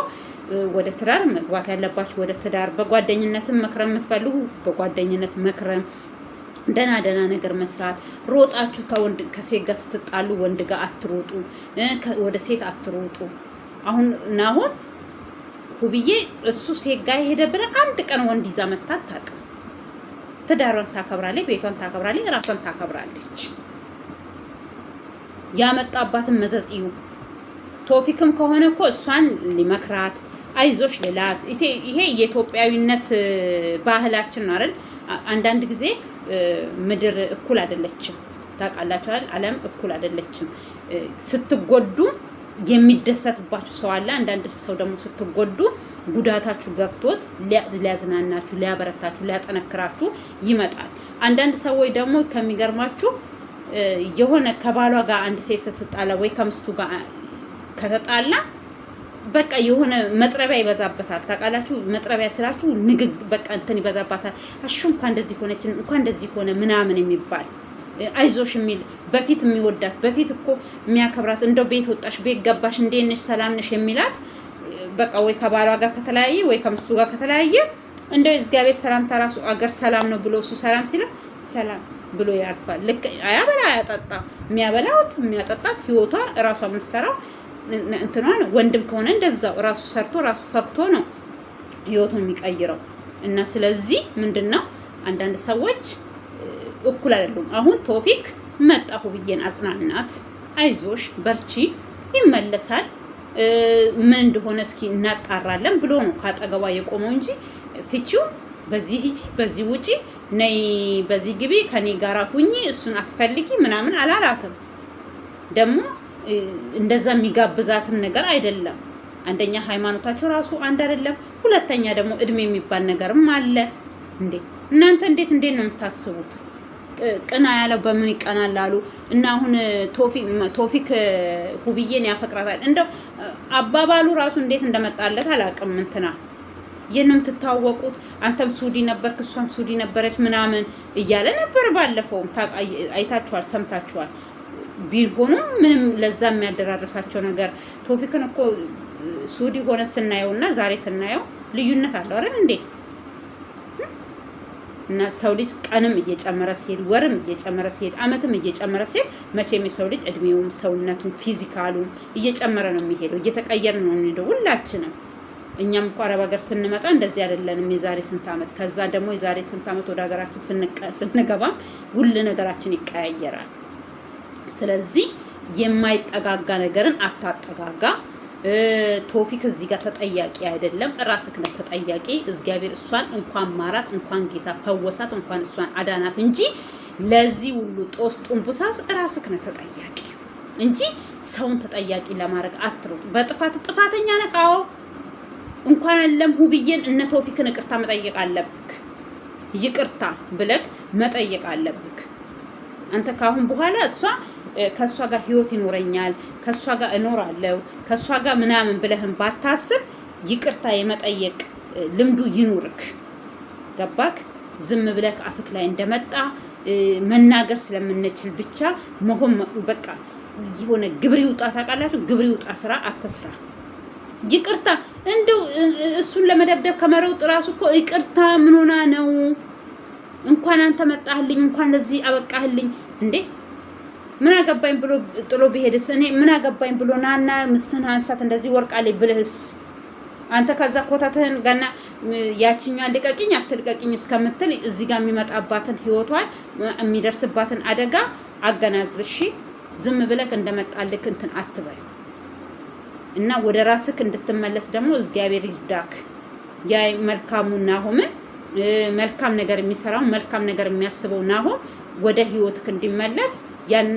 ወደ ትዳር መግባት ያለባችሁ ወደ ትዳር፣ በጓደኝነትም መክረም የምትፈልጉ በጓደኝነት መክረም። ደህና ደህና ነገር መስራት። ሮጣችሁ ከወንድ ከሴት ጋር ስትጣሉ ወንድ ጋር አትሮጡ፣ ወደ ሴት አትሮጡ። አሁን ናሆም ሁብዬ እሱ ሴት ጋር የሄደ ብለህ አንድ ቀን ወንድ ይዛ መታ አታውቅም። ትዳሯን ታከብራለች፣ ቤቷን ታከብራለች፣ ራሷን ታከብራለች። ያመጣባትን መዘዝ እዩ። ቶፊክም ከሆነ እኮ እሷን ሊመክራት አይዞሽ ልላት፣ ይሄ የኢትዮጵያዊነት ባህላችን ነው አይደል? አንዳንድ ጊዜ ምድር እኩል አይደለችም። ታውቃላችኋል። ዓለም እኩል አይደለችም። ስትጎዱ የሚደሰትባችሁ ሰው አለ። አንዳንድ ሰው ደግሞ ስትጎዱ ጉዳታችሁ ገብቶት ሊያዝናናችሁ፣ ሊያበረታችሁ፣ ሊያጠነክራችሁ ይመጣል። አንዳንድ ሰዎች ደግሞ ከሚገርማችሁ የሆነ ከባሏ ጋር አንድ ሴት ስትጣላ ወይ ከምስቱ ጋር ከተጣላ በቃ የሆነ መጥረቢያ ይበዛበታል። ታውቃላችሁ፣ መጥረቢያ ስላችሁ ንግግ በቃ እንትን ይበዛባታል። አሹ እንኳን እንደዚህ ሆነች፣ እንኳን እንደዚህ ሆነ ምናምን የሚባል አይዞሽ የሚል በፊት የሚወዳት በፊት እኮ የሚያከብራት እንደው ቤት ወጣሽ ቤት ገባሽ እንዴት ነሽ ሰላም ነሽ የሚላት በቃ ወይ ከባሏ ጋር ከተለያየ ወይ ከምስቱ ጋር ከተለያየ እንደው እግዚአብሔር ሰላምታ ራሱ አገር ሰላም ነው ብሎ እሱ ሰላም ሲለ ሰላም ብሎ ያልፋል። ልክ አያበላ አያጠጣ፣ የሚያበላት የሚያጠጣት ህይወቷ እራሷ የምትሰራው እንትኗ ነው። ወንድም ከሆነ እንደዛው ራሱ ሰርቶ ራሱ ፈክቶ ነው ህይወቱን የሚቀይረው። እና ስለዚህ ምንድን ነው አንዳንድ ሰዎች እኩል አይደሉም። አሁን ቶፊክ መጣሁ ብዬን አጽናናት፣ አይዞሽ በርቺ፣ ይመለሳል ምን እንደሆነ እስኪ እናጣራለን ብሎ ነው ካጠገቧ የቆመው እንጂ ፍቺው በዚህ ሂጂ፣ በዚህ ውጪ፣ ነይ፣ በዚህ ግቢ፣ ከኔ ጋራ ሁኚ፣ እሱን አትፈልጊ ምናምን አላላትም። ደግሞ እንደዛ የሚጋብዛትም ነገር አይደለም። አንደኛ ሃይማኖታቸው ራሱ አንድ አይደለም። ሁለተኛ ደግሞ እድሜ የሚባል ነገርም አለ። እንዴ እናንተ እንዴት እንዴት ነው የምታስቡት? ቅና ያለው በምን ይቀናል አሉ እና አሁን ቶፊክ ሁብዬን ያፈቅራታል። እንደው አባባሉ ራሱ እንዴት እንደመጣለት አላውቅም። እንትና የት ነው የምትታወቁት? አንተም ሱዲ ነበርክ እሷም ሱዲ ነበረች ምናምን እያለ ነበር። ባለፈውም አይታችኋል፣ ሰምታችኋል። ቢሆኑም ምንም ለዛ የሚያደራርሳቸው ነገር ቶፊክን እኮ ሱዲ ሆነ ስናየው እና ዛሬ ስናየው ልዩነት አለው አይደል እንዴ? እና ሰው ልጅ ቀንም እየጨመረ ሲሄድ ወርም እየጨመረ ሲሄድ አመትም እየጨመረ ሲሄድ መቼም የሰው ልጅ እድሜውም ሰውነቱም physical ኡም እየጨመረ ነው የሚሄደው፣ እየተቀየረ ነው የሚሄደው ሁላችንም። እኛም እኮ አረብ ሀገር ስንመጣ እንደዚህ አይደለንም። የዛሬ ስንት አመት ከዛ ደግሞ የዛሬ ስንት አመት ወደ ሀገራችን ስንገባም ሁሉ ነገራችን ይቀያየራል። ስለዚህ የማይጠጋጋ ነገርን አታጠጋጋ። ቶፊክ እዚህ ጋር ተጠያቂ አይደለም፣ ራስክ ነህ ተጠያቂ። እግዚአብሔር እሷን እንኳን ማራት እንኳን ጌታ ፈወሳት እንኳን እሷን አዳናት እንጂ ለዚህ ሁሉ ጦስ ጡንቡሳስ ራስክ ነህ ተጠያቂ እንጂ ሰውን ተጠያቂ ለማድረግ አትሩጥ። በጥፋት ጥፋተኛ ነህ። አዎ እንኳን አለም ሁብዬን እነ ቶፊክን ይቅርታ መጠየቅ አለብክ። ይቅርታ ብለክ መጠየቅ አለብክ። አንተ ካሁን በኋላ እሷ ከእሷ ጋር ህይወት ይኖረኛል፣ ከእሷ ጋር እኖራለሁ፣ ከእሷ ጋር ምናምን ብለህም ባታስብ ይቅርታ የመጠየቅ ልምዱ ይኑርክ። ገባክ? ዝም ብለህ አፍክ ላይ እንደመጣ መናገር ስለምንችል ብቻ መሆን በቃ የሆነ ግብር ይውጣ፣ ታውቃላችሁ፣ ግብር ይውጣ ስራ አትስራ። ይቅርታ እንደው እሱን ለመደብደብ ከመረውጥ ራሱ እኮ ይቅርታ ምን ሆና ነው? እንኳን አንተ መጣህልኝ፣ እንኳን ለዚህ አበቃህልኝ እንዴ ምን አገባኝ ብሎ ጥሎ ቢሄድስ? እኔ ምን አገባኝ ብሎ ናና ምስትህን አንሳት እንደዚህ ወርቃለች ብልህስ? አንተ ከዛ ኮተትህን ገና ያችኛዋን ልቀቂኝ አትልቀቂኝ እስከምትል እዚህ ጋር የሚመጣባትን ህይወቷን የሚደርስባትን አደጋ አገናዝብ። እሺ ዝም ብለህ እንደመጣልክ እንትን አትበል እና ወደ ራስክ እንድትመለስ ደግሞ እግዚአብሔር ይርዳክ። ያ መልካሙ ናሆምን መልካም ነገር የሚሰራው መልካም ነገር የሚያስበው ናሆም ወደ ህይወትክ እንዲመለስ ያን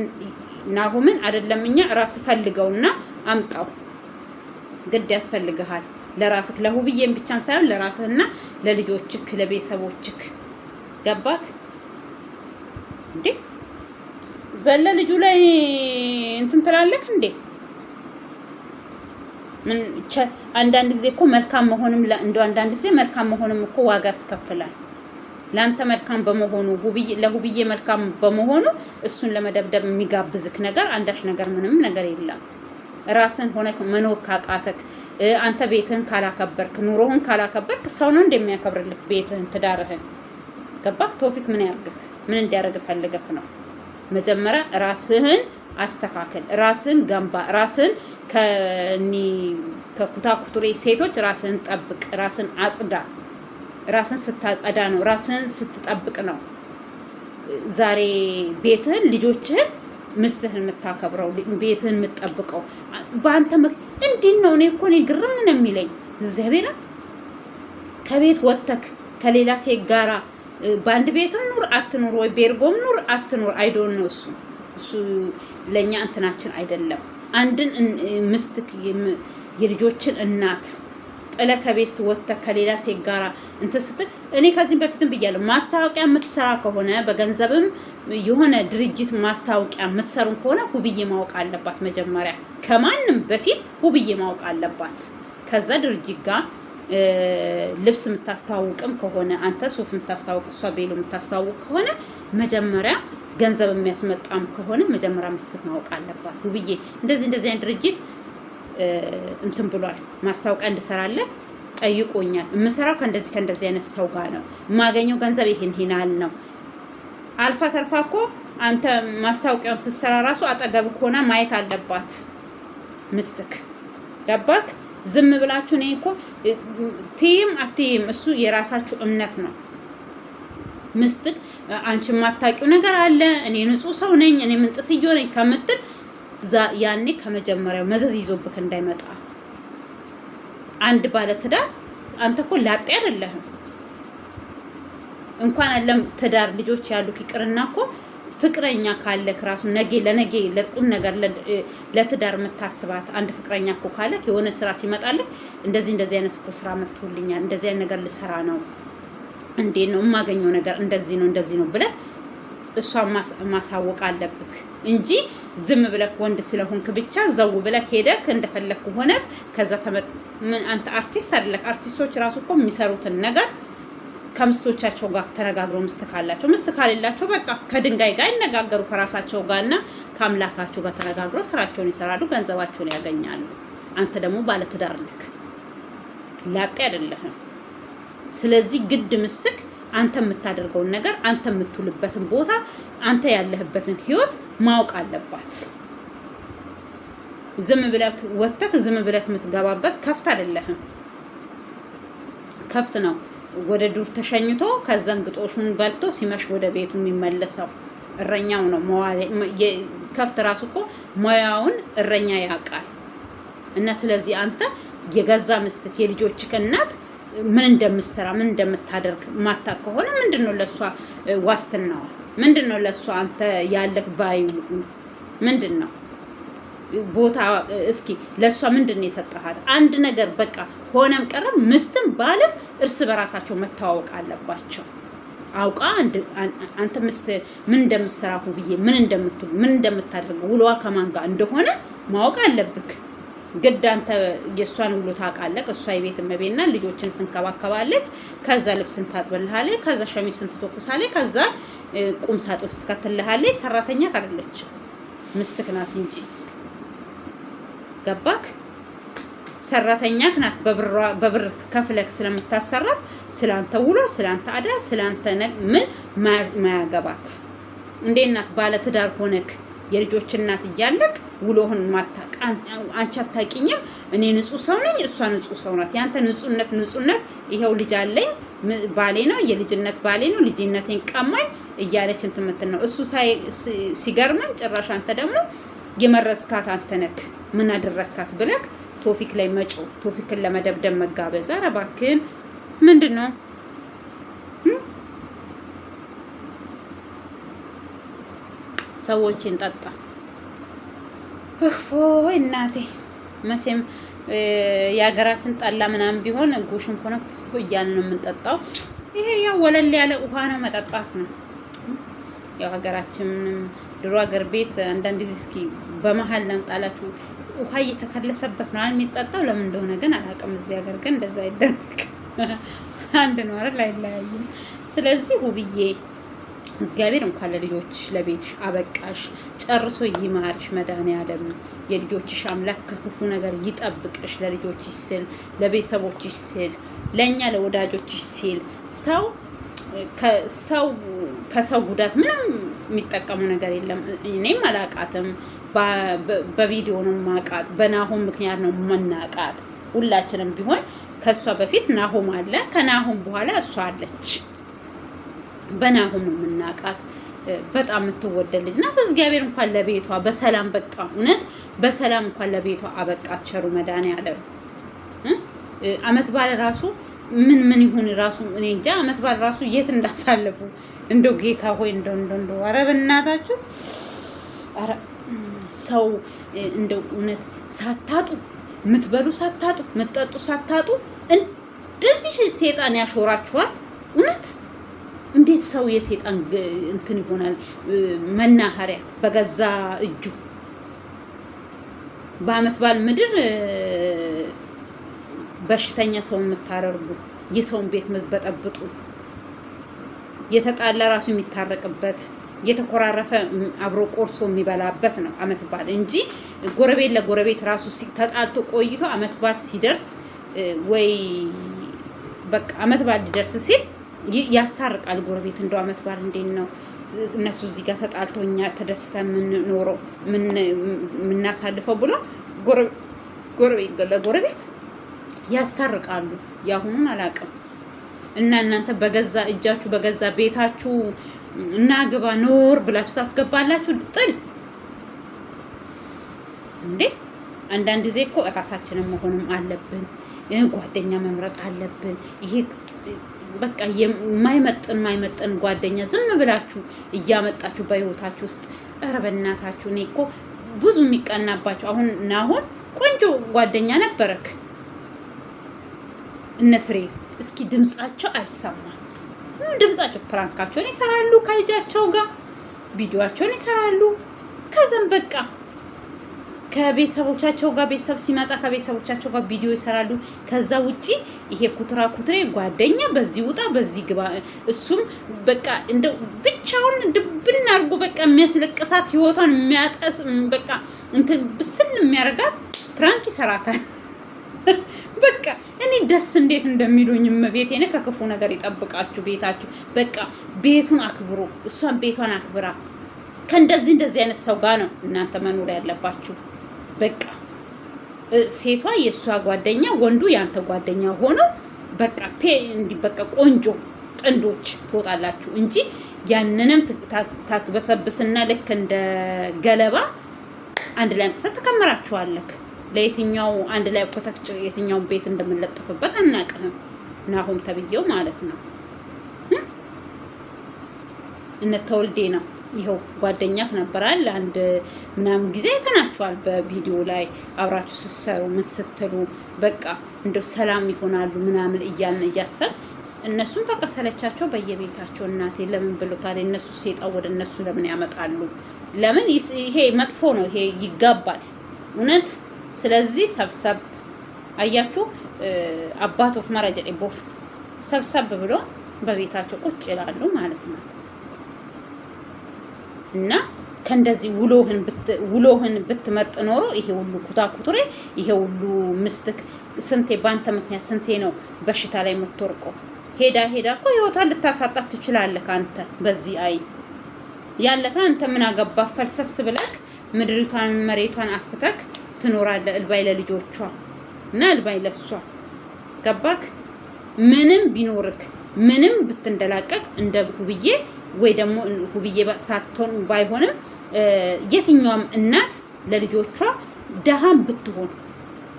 ናሆምን አይደለም እኛ ራስ ፈልገውና አምጣው። ግድ ያስፈልግሃል ለራስክ ለሁብዬም ብቻም ሳይሆን ለራስህና ለልጆችክ ለቤተሰቦችክ። ገባክ እንዴ? ዘለ ልጁ ላይ እንትን ትላለክ እንዴ? ምን አንዳንድ ጊዜ እኮ መልካም መሆንም እንደው አንዳንድ ጊዜ መልካም መሆንም እኮ ዋጋ ያስከፍላል። ለአንተ መልካም በመሆኑ ለሁብዬ መልካም በመሆኑ እሱን ለመደብደብ የሚጋብዝክ ነገር አንዳች ነገር ምንም ነገር የለም። ራስን ሆነ መኖር ካቃተክ፣ አንተ ቤትህን ካላከበርክ፣ ኑሮህን ካላከበርክ ሰው ነው እንደሚያከብርልክ ቤትህን፣ ትዳርህን። ገባክ? ቶፊክ ምን ያርግክ? ምን እንዲያደርግ ፈልገህ ነው? መጀመሪያ ራስህን አስተካክል፣ ራስህን ገንባ፣ ራስህን ከኒ ከኩታኩቱሬ ሴቶች ራስህን ጠብቅ፣ ራስህን አጽዳ። ራስን ስታጸዳ ነው፣ ራስህን ስትጠብቅ ነው ዛሬ ቤትህን፣ ልጆችህን፣ ምስትህን የምታከብረው፣ ቤትህን የምትጠብቀው። በአንተ እንዲህ ነው። እኔ እኮ እኔ ግርም ነው የሚለኝ እግዚአብሔር። ከቤት ወጥተክ ከሌላ ሴት ጋራ በአንድ ቤትም ኑር አትኑር፣ ወይ ቤርጎም ኑር አትኑር፣ I don't know፣ እሱ ለእኛ እንትናችን አይደለም። አንድን ምስትክ የልጆችን እናት ጥለ ከቤት ወጥተህ ከሌላ ሴት ጋራ እንትን ስትል፣ እኔ ከዚህም በፊትም ብያለሁ። ማስታወቂያ የምትሰራ ከሆነ፣ በገንዘብም የሆነ ድርጅት ማስታወቂያ የምትሰሩን ከሆነ ሁብዬ ማወቅ አለባት። መጀመሪያ ከማንም በፊት ሁብዬ ማወቅ አለባት። ከዛ ድርጅት ጋር ልብስ የምታስተዋውቅም ከሆነ፣ አንተ ሱፍ የምታስተዋውቅ እሷ ቤሎ የምታስተዋውቅ ከሆነ፣ መጀመሪያ ገንዘብ የሚያስመጣም ከሆነ መጀመሪያ ሚስትህ ማወቅ አለባት። ውብዬ እንደዚህ እንደዚህ አይነት ድርጅት እንትን ብሏል፣ ማስታወቂያ እንድሰራለት ጠይቆኛል። የምሰራው ከእንደዚህ ከእንደዚህ አይነት ሰው ጋር ነው፣ የማገኘው ገንዘብ ይሄን ይሄን ነው። አልፋ ተርፋ እኮ አንተ ማስታወቂያውን ስትሰራ ራሱ አጠገብ ሆና ማየት አለባት ምስትክ። ገባክ? ዝም ብላችሁ እኔ እኮ ትይም አትይም እሱ የራሳችሁ እምነት ነው። ምስትክ አንቺ የማታውቂው ነገር አለ፣ እኔ ንጹህ ሰው ነኝ፣ እኔ ምንጥስዮ ነኝ ከምትል ያኔ ከመጀመሪያው መዘዝ ይዞብክ እንዳይመጣ። አንድ ባለ ትዳር፣ አንተ እኮ ላጤ አይደለህም። እንኳን አለም ትዳር ልጆች ያሉ ይቅርና እኮ ፍቅረኛ ካለክ ራሱ ነጌ ለነጌ ለቁም ነገር ለትዳር የምታስባት አንድ ፍቅረኛ እኮ ካለክ የሆነ ስራ ሲመጣልህ እንደዚህ እንደዚህ አይነት እኮ ስራ መጥቶልኛል፣ እንደዚህ አይነት ነገር ልሰራ ነው፣ እንዴት ነው የማገኘው ነገር፣ እንደዚህ ነው እንደዚህ ነው ብለህ እሷ ማሳወቅ አለብክ እንጂ ዝም ብለክ ወንድ ስለሆንክ ብቻ ዘው ብለክ ሄደክ እንደፈለግክ ሆነክ ከዛ ምን አንተ አርቲስት አይደለክ። አርቲስቶች ራሱ እኮ የሚሰሩትን ነገር ከምስቶቻቸው ጋር ተነጋግረው፣ ምስት ካላቸው፣ ምስት ካሌላቸው በቃ ከድንጋይ ጋር ይነጋገሩ፣ ከራሳቸው ጋር እና ከአምላካቸው ጋር ተነጋግረው ስራቸውን ይሰራሉ፣ ገንዘባቸውን ያገኛሉ። አንተ ደግሞ ባለትዳር ነክ፣ ላጤ አይደለህም። ስለዚህ ግድ ምስትክ አንተ የምታደርገውን ነገር፣ አንተ የምትውልበትን ቦታ፣ አንተ ያለህበትን ህይወት ማወቅ አለባት። ዝም ብለህ ወጥተህ ዝም ብለህ የምትገባበት ከፍት አይደለህም። ከፍት ነው ወደ ዱር ተሸኝቶ ከዛን ግጦሹን በልቶ ሲመሽ ወደ ቤቱ የሚመለሰው እረኛው ነው። ከፍት ራሱ እኮ ሙያውን እረኛ ያውቃል። እና ስለዚህ አንተ የገዛ ምስትህ የልጆችህ እናት ምን እንደምትሰራ ምን እንደምታደርግ ማታውቅ ከሆነ ምንድን ነው ለእሷ ዋስትናዋ? ምንድን ነው ለእሷ አንተ ያለህ value ምንድን ነው? ቦታ እስኪ ለእሷ ምንድን ነው የሰጠሃት? አንድ ነገር በቃ ሆነም ቀረም ምስትም ባልም እርስ በራሳቸው መተዋወቅ አለባቸው። አውቃ አንተ ምስት ምን እንደምትሰራ ብዬ ምን እንደምትውል ምን እንደምታደርግ ውሎዋ ከማን ጋር እንደሆነ ማወቅ አለብክ። ግድ አንተ የእሷን ውሎ ታውቃለህ። እሷ የቤት እመቤት ናት፣ ልጆችን ትንከባከባለች። ከዛ ልብስን ታጥብልሃለች፣ ከዛ ሸሚዝን ትተኩሳለች፣ ከዛ ቁም ሳጥን ውስጥ ትከትልሃለች። ሰራተኛ አይደለችም፣ ምስትክ ናት እንጂ። ገባክ? ሰራተኛክ ናት። በብር ከፍለክ ስለምታሰራት ስላንተ ውሎ፣ ስላንተ አዳር፣ ስላንተ ምን ማያገባት እንዴት ናት? ባለ ትዳር ሆነክ የልጆች እናት እያለክ ውሎህን ማታቅ፣ አንቺ አታውቂኝም፣ እኔ ንጹህ ሰው ነኝ፣ እሷ ንጹህ ሰው ናት። ያንተ ንጹህነት ንጹህነት ይኸው ልጅ አለኝ፣ ባሌ ነው፣ የልጅነት ባሌ ነው፣ ልጅነቴን ቀማኝ እያለች እንትን የምትል ነው። እሱ ሲገርመን ጭራሽ አንተ ደግሞ የመረዝካት አንተ ነክ፣ ምን አደረግካት ብለክ ቶፊክ ላይ መጮ፣ ቶፊክን ለመደብደብ መጋበዝ። ኧረ እባክህን ምንድን ነው? ሰዎችን ጠጣ። እፎይ እናቴ። መቼም የሀገራችን ጠላ ምናምን ቢሆን ጉሽም ሆነ ትፍትፍ እያልን ነው የምንጠጣው። ይሄ ያው ወለል ያለ ውሃ ነው፣ መጠጣት ነው። ያው ሀገራችንም ድሮ ሀገር ቤት አንዳንድ ጊዜ እስኪ በመሀል ላምጣላችሁ ውሃ እየተከለሰበት ነው የሚጠጣው። ለምን እንደሆነ ግን አላውቅም። እዚህ ሀገር ግን እንደዛ አይደረግ። አንድ ነው አይደል? አይለያይም። ስለዚህ ውብዬ እግዚአብሔር እንኳን ለልጆችሽ ለቤትሽ አበቃሽ። ጨርሶ ይማርሽ መድኃኒዓለም። የልጆችሽ አምላክ ከክፉ ነገር ይጠብቅሽ። ለልጆችሽ ስል፣ ለቤተሰቦችሽ ስል፣ ለእኛ ለወዳጆችሽ ሲል፣ ሰው ሰው ከሰው ጉዳት ምንም የሚጠቀሙ ነገር የለም። እኔም አላቃትም፣ በቪዲዮ ነው ማቃት። በናሆም ምክንያት ነው መናቃት። ሁላችንም ቢሆን ከእሷ በፊት ናሆም አለ፣ ከናሆም በኋላ እሷ አለች። በናሆም ነው የምናቃት። በጣም የምትወደድ ልጅ ናት። እግዚአብሔር እንኳን ለቤቷ በሰላም በቃ እውነት በሰላም እንኳን ለቤቷ አበቃት። ቸሩ መድኃኒዓለም አመት በዓል ራሱ ምን ምን ይሁን ራሱ እኔ እንጃ። አመት በዓል ራሱ የት እንዳሳለፉ እንደው ጌታ ሆይ እንደው እንደው እንደው ኧረ በእናታችሁ ኧረ ሰው እንደው እውነት ሳታጡ ምትበሉ ሳታጡ ምትጠጡ ሳታጡ እንደዚህ ሴጣን ያሾራችኋል። እውነት እንዴት ሰው የሴጣን እንትን ይሆናል? መናኸሪያ በገዛ እጁ በአመት በዓል ምድር በሽተኛ ሰው የምታደርጉ፣ የሰውን ቤት የምትበጠብጡ፣ የተጣላ ራሱ የሚታረቅበት፣ የተኮራረፈ አብሮ ቆርሶ የሚበላበት ነው አመት በዓል እንጂ ጎረቤት ለጎረቤት ራሱ ተጣልቶ ቆይቶ አመት በዓል ሲደርስ ወይ በቃ አመት በዓል ሊደርስ ሲል ያስታርቃል ጎረቤት። እንደው አመት በዓል እንዴት ነው እነሱ እዚህ ጋር ተጣልተው እኛ ተደስተን የምንኖረው የምናሳልፈው ብሎ ጎረቤት ለጎረቤት ያስታርቃሉ። የአሁኑን አላውቅም። እና እናንተ በገዛ እጃችሁ በገዛ ቤታችሁ እናግባ ኖር ብላችሁ ታስገባላችሁ ጥል እንዴ! አንዳንድ ጊዜ እኮ እራሳችንን መሆንም አለብን። ጓደኛ መምረጥ አለብን። ይሄ በቃ የማይመጥን ማይመጥን ጓደኛ ዝም ብላችሁ እያመጣችሁ በህይወታችሁ ውስጥ፣ ኧረ በእናታችሁ፣ እኔ እኮ ብዙ የሚቀናባቸው አሁን ናሆን ቆንጆ ጓደኛ ነበረክ። እነ ፍሬ እስኪ ድምጻቸው አይሰማም። ድምጻቸው prank ኣቸውን ይሰራሉ ከልጃቸው ጋር ቪዲዮቸውን ይሰራሉ። ከዛም በቃ ከቤተሰቦቻቸው ጋር ቤተሰብ ሲመጣ ከቤተሰቦቻቸው ጋር ቪዲዮ ይሰራሉ። ከዛ ውጪ ይሄ ኩትራ ኩትሬ ጓደኛ በዚህ ውጣ በዚህ ግባ፣ እሱም በቃ እንደው ብቻውን ድብን አድርጎ በቃ የሚያስለቅሳት፣ ህይወቷን የሚያጠስ፣ በቃ እንትን ብስል የሚያደርጋት prank ይሰራታል። በቃ እኔ ደስ እንዴት እንደሚሉኝ፣ እመቤቴ እኔ ከክፉ ነገር ይጠብቃችሁ። ቤታችሁ በቃ ቤቱን አክብሮ እሷን ቤቷን አክብራ ከእንደዚህ እንደዚህ አይነት ሰው ጋር ነው እናንተ መኖር ያለባችሁ። በቃ ሴቷ የእሷ ጓደኛ፣ ወንዱ የአንተ ጓደኛ ሆኖ በቃ እንዲህ በቃ ቆንጆ ጥንዶች ትወጣላችሁ እንጂ ያንንም ታክበሰብስና ልክ እንደ ገለባ አንድ ላይ አምጥተህ ትከምራችኋለህ። ለየትኛው አንድ ላይ እኮ የትኛውን ቤት እንደምንለጥፍበት አናውቅም። ናሆም ተብዬው ማለት ነው። እነ ተወልዴ ነው ይኸው ጓደኛክ ነበራል። አንድ ምናምን ጊዜ አይተናችኋል በቪዲዮ ላይ አብራችሁ ስትሰሩ ምን ስትሉ በቃ እንደው ሰላም ይሆናሉ ምናምን እያልን እያሰብ እነሱም በቃ ሰለቻቸው በየቤታቸው። እናቴ ለምን ብሎታል? እነሱ ሴጣ ወደ እነሱ ለምን ያመጣሉ? ለምን ይሄ መጥፎ ነው። ይሄ ይጋባል እውነት። ስለዚህ ሰብሰብ አያችሁ፣ አባት of መረጀ ቦፍ ሰብሰብ ብሎ በቤታቸው ቁጭ ይላሉ ማለት ነው። እና ከእንደዚህ ውሎህን ብትመርጥ ኖሮ ይሄ ሁሉ ኩታኩቱሬ፣ ይሄ ሁሉ ምስትክ ስንቴ በአንተ ምክንያት ስንቴ ነው በሽታ ላይ የምትወርቀው? ሄዳ ሄዳ እኮ ህይወቷን ልታሳጣት ትችላለህ። አንተ በዚህ አይ ያለታ አንተ ምን አገባ? ፈልሰስ ብለክ ምድሪቷን መሬቷን አስፍተክ ትኖራለህ። እልባይ ለልጆቿ እና እልባይ ለሷ፣ ገባክ? ምንም ቢኖርክ ምንም ብትንደላቀቅ እንደ ሁብዬ ወይ ደግሞ ሁብዬ ሳትሆን ባይሆንም የትኛውም እናት ለልጆቿ ደሃም ብትሆን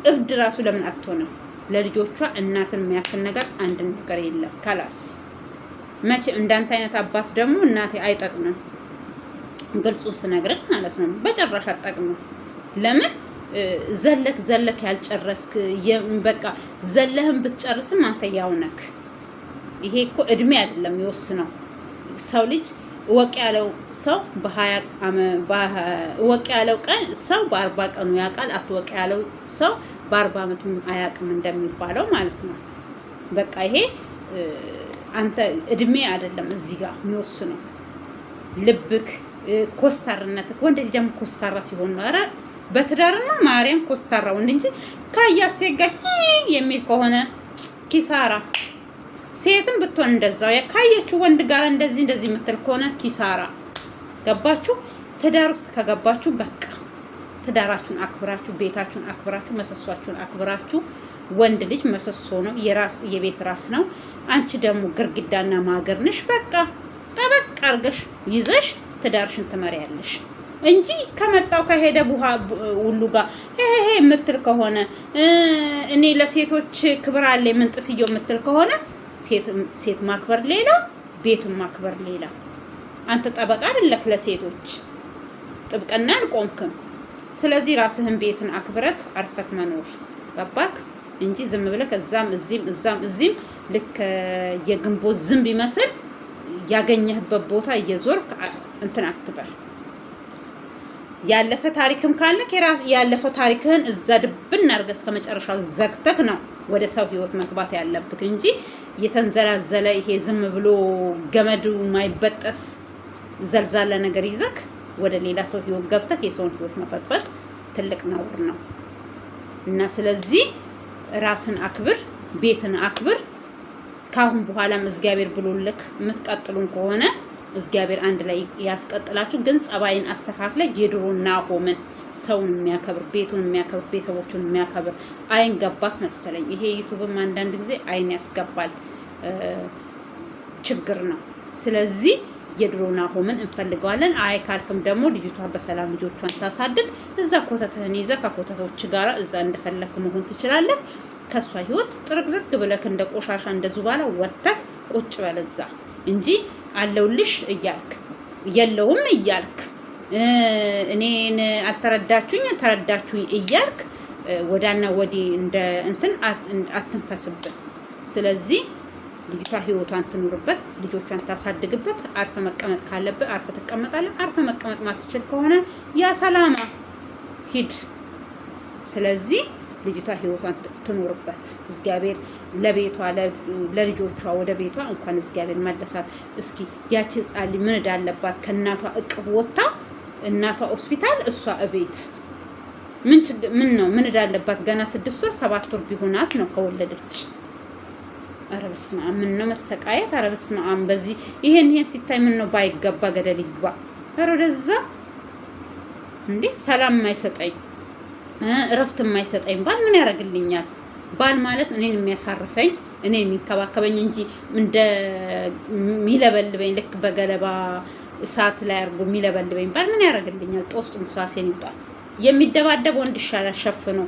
እብድ ራሱ ለምን አትሆንም? ለልጆቿ እናትን የሚያክል ነገር አንድ ነገር የለም። خلاص መቼ እንዳንተ አይነት አባት ደግሞ እናቴ አይጠቅምም። ግልጹ ስነግርህ ማለት ነው። በጭራሽ አትጠቅምም። ለምን ዘለክ ዘለክ ያልጨረስክ በቃ ዘለህን ብትጨርስም አንተ ያው ነክ። ይሄ እኮ እድሜ አይደለም ይወስነው። ሰው ልጅ እወቅ ያለው ሰው እወቅ ያለው ቀን ሰው በ40 ቀኑ ያውቃል፣ አትወቅ ያለው ሰው በ40 ዓመቱ አያውቅም እንደሚባለው ማለት ነው። በቃ ይሄ አንተ እድሜ አይደለም እዚህ ጋር የሚወስነው፣ ልብክ፣ ኮስታርነትክ። ወንድ ልጅ ደግሞ ኮስታራ ሲሆን ነው። ኧረ በትዳርማ ማርያም ኮስታራ ወንድ እንጂ ካያሴ ጋር የሚል ከሆነ ኪሳራ። ሴትም ብትሆን እንደዛው ካየችው ወንድ ጋር እንደዚህ እንደዚህ የምትል ከሆነ ኪሳራ። ገባችሁ? ትዳር ውስጥ ከገባችሁ በቃ ትዳራችሁን አክብራችሁ፣ ቤታችሁን አክብራችሁ፣ መሰሷችሁን አክብራችሁ። ወንድ ልጅ መሰሶ ነው፣ የራስ የቤት ራስ ነው። አንቺ ደግሞ ግርግዳና ማገር ነሽ። በቃ ጠበቅ አርገሽ ይዘሽ ትዳርሽን ትመሪያለሽ እንጂ ከመጣው ከሄደ ቡሃ ሁሉ ጋር ሄ የምትል ከሆነ፣ እኔ ለሴቶች ክብር አለ የምንጥስየው የምትል ከሆነ፣ ሴት ማክበር ሌላ፣ ቤትን ማክበር ሌላ። አንተ ጠበቃ አይደለክ ለሴቶች፣ ጥብቅና አልቆምክም። ስለዚህ ራስህን ቤትን አክብረክ አርፈክ መኖር ገባክ እንጂ ዝም ብለህ እዛም እዚህም እዛም እዚህም ልክ የግንቦት ዝንብ ይመስል ያገኘህበት ቦታ እየዞርክ እንትን አትበል። ያለፈ ታሪክም ካለ ያለፈው ታሪክህን እዛ ድብን አድርገህ እስከ መጨረሻው ዘግተክ ነው ወደ ሰው ህይወት መግባት ያለብክ እንጂ የተንዘላዘለ ይሄ ዝም ብሎ ገመዱ ማይበጠስ ዘልዛለ ነገር ይዘክ ወደ ሌላ ሰው ህይወት ገብተክ የሰውን ህይወት መበጥበጥ ትልቅ ነውር ነው። እና ስለዚህ ራስን አክብር፣ ቤትን አክብር። ካሁን በኋላም እግዚአብሔር ብሎልክ የምትቀጥሉን ከሆነ እግዚአብሔር አንድ ላይ ያስቀጥላችሁ። ግን ጸባይን አስተካክለ የድሮ ናሆምን፣ ሰውን የሚያከብር፣ ቤቱን የሚያከብር፣ ቤተሰቦቹን የሚያከብር። አይን ገባክ መሰለኝ። ይሄ YouTube ም አንዳንድ ጊዜ አይን ያስገባል፣ ችግር ነው። ስለዚህ የድሮ ናሆምን እንፈልገዋለን። አይ ካልክም ደግሞ ልጅቷ በሰላም ልጆቿን ታሳድግ። እዛ ኮተትህን ይዘህ ከኮተቶች ጋር እዛ እንደፈለክ መሆን ትችላለህ። ከእሷ ህይወት ጥርግርግ ብለክ እንደ ቆሻሻ እንደ ዙባላ ወጥተክ ቁጭ በለዛ እንጂ አለውልሽ እያልክ፣ የለውም እያልክ፣ እኔን አልተረዳችሁኝ ተረዳችሁኝ እያልክ ወዳና ወዲህ እንደ እንትን አትንፈስብን። ስለዚህ ልጅቷ ህይወቷን ትኑርበት፣ ልጆቿን ታሳድግበት። አርፈ መቀመጥ ካለብህ አርፈ ትቀመጣለህ። አርፈ መቀመጥ ማትችል ከሆነ ያ ሰላማ ሂድ። ስለዚህ ልጅቷ ህይወቷን ትኑርበት። እግዚአብሔር ለቤቷ ለልጆቿ ወደ ቤቷ እንኳን እግዚአብሔር መለሳት። እስኪ ያቺ ህፃን ልጅ ምን እዳለባት? ከእናቷ እቅፍ ወጥታ እናቷ ሆስፒታል እሷ እቤት ምን ምን ነው ምን እዳለባት? ገና 6 ወር 7 ወር ቢሆናት ነው ከወለደች። ኧረ በስመ አብ፣ ምን ነው መሰቃየት! ኧረ በስመ አብ። በዚህ ይሄን ሲታይ ምን ነው ባይገባ ገደል ይግባ። ኧረ ወደዛ እንዴ! ሰላም የማይሰጠኝ፣ እረፍት የማይሰጠኝ ባል ምን ያደርግልኛል? ባል ማለት እኔን የሚያሳርፈኝ፣ እኔን የሚንከባከበኝ እንጂ እንደ የሚለበልበኝ፣ ልክ በገለባ እሳት ላይ አድርጎ የሚለበልበኝ ባል ምን ያደርግልኛል? ጦስ ጥሙሳሴን ይውጣል። የሚደባደብ ወንድ ይሻላል ሸፍኖ።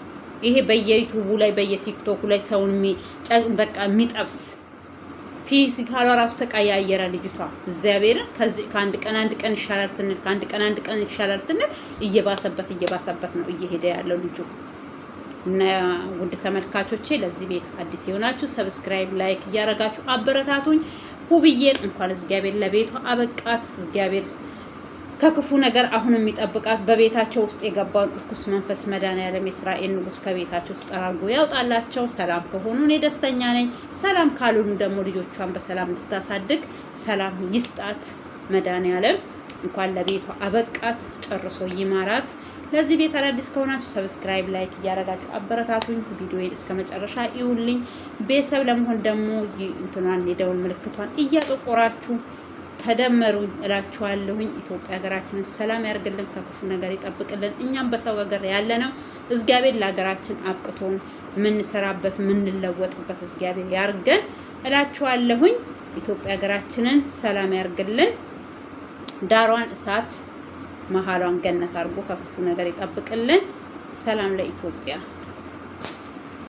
ይሄ በየ YouTube ኡ ላይ በየ TikTok ኡ ላይ ሰውን በቃ የሚጠብስ physical ዋ ራሱ ተቀያየረ ልጅቷ። እግዚአብሔርን ከዚህ ከአንድ ቀን አንድ ቀን ይሻላል ስንል፣ ከአንድ ቀን አንድ ቀን ይሻላል ስንል እየባሰበት እየባሰበት ነው እየሄደ ያለው ልጁ። እና ውድ ተመልካቾቼ፣ ለዚህ ቤት አዲስ የሆናችሁ subscribe፣ like እያረጋችሁ አበረታቱኝ። ሁብዬን እንኳን እግዚአብሔር ለቤቷ አበቃት። እግዚአብሔር ከክፉ ነገር አሁን የሚጠብቃት፣ በቤታቸው ውስጥ የገባውን እርኩስ መንፈስ መድኃኒዓለም የእስራኤል ንጉሥ ከቤታቸው ውስጥ ጠራርጎ ያውጣላቸው። ሰላም ከሆኑ እኔ ደስተኛ ነኝ። ሰላም ካልሆኑ ደግሞ ልጆቿን በሰላም እንድታሳድግ ሰላም ይስጣት መድኃኒዓለም። እንኳን ለቤቷ አበቃት፣ ጨርሶ ይማራት። ለዚህ ቤት አዳዲስ ከሆናችሁ subscribe፣ like እያደረጋችሁ አበረታቱኝ። ቪዲዮዬን እስከ መጨረሻ ይውልኝ። ቤተሰብ ለመሆን ደግሞ እንትኗን የደውል ምልክቷን እያጠቆራችሁ ተደመሩኝ እላችኋለሁኝ። ኢትዮጵያ ሀገራችንን ሰላም ያርግልን፣ ከክፉ ነገር ይጠብቅልን። እኛም በሰው ሀገር ያለ ነው እግዚአብሔር ለሀገራችን አብቅቶን የምንሰራበት የምንለወጥበት እግዚአብሔር ያርገን እላችኋለሁኝ። ኢትዮጵያ ሀገራችንን ሰላም ያርግልን። ዳሯን እሳት መሀሏን ገነት አድርጎ ከክፉ ነገር ይጠብቅልን። ሰላም ለኢትዮጵያ።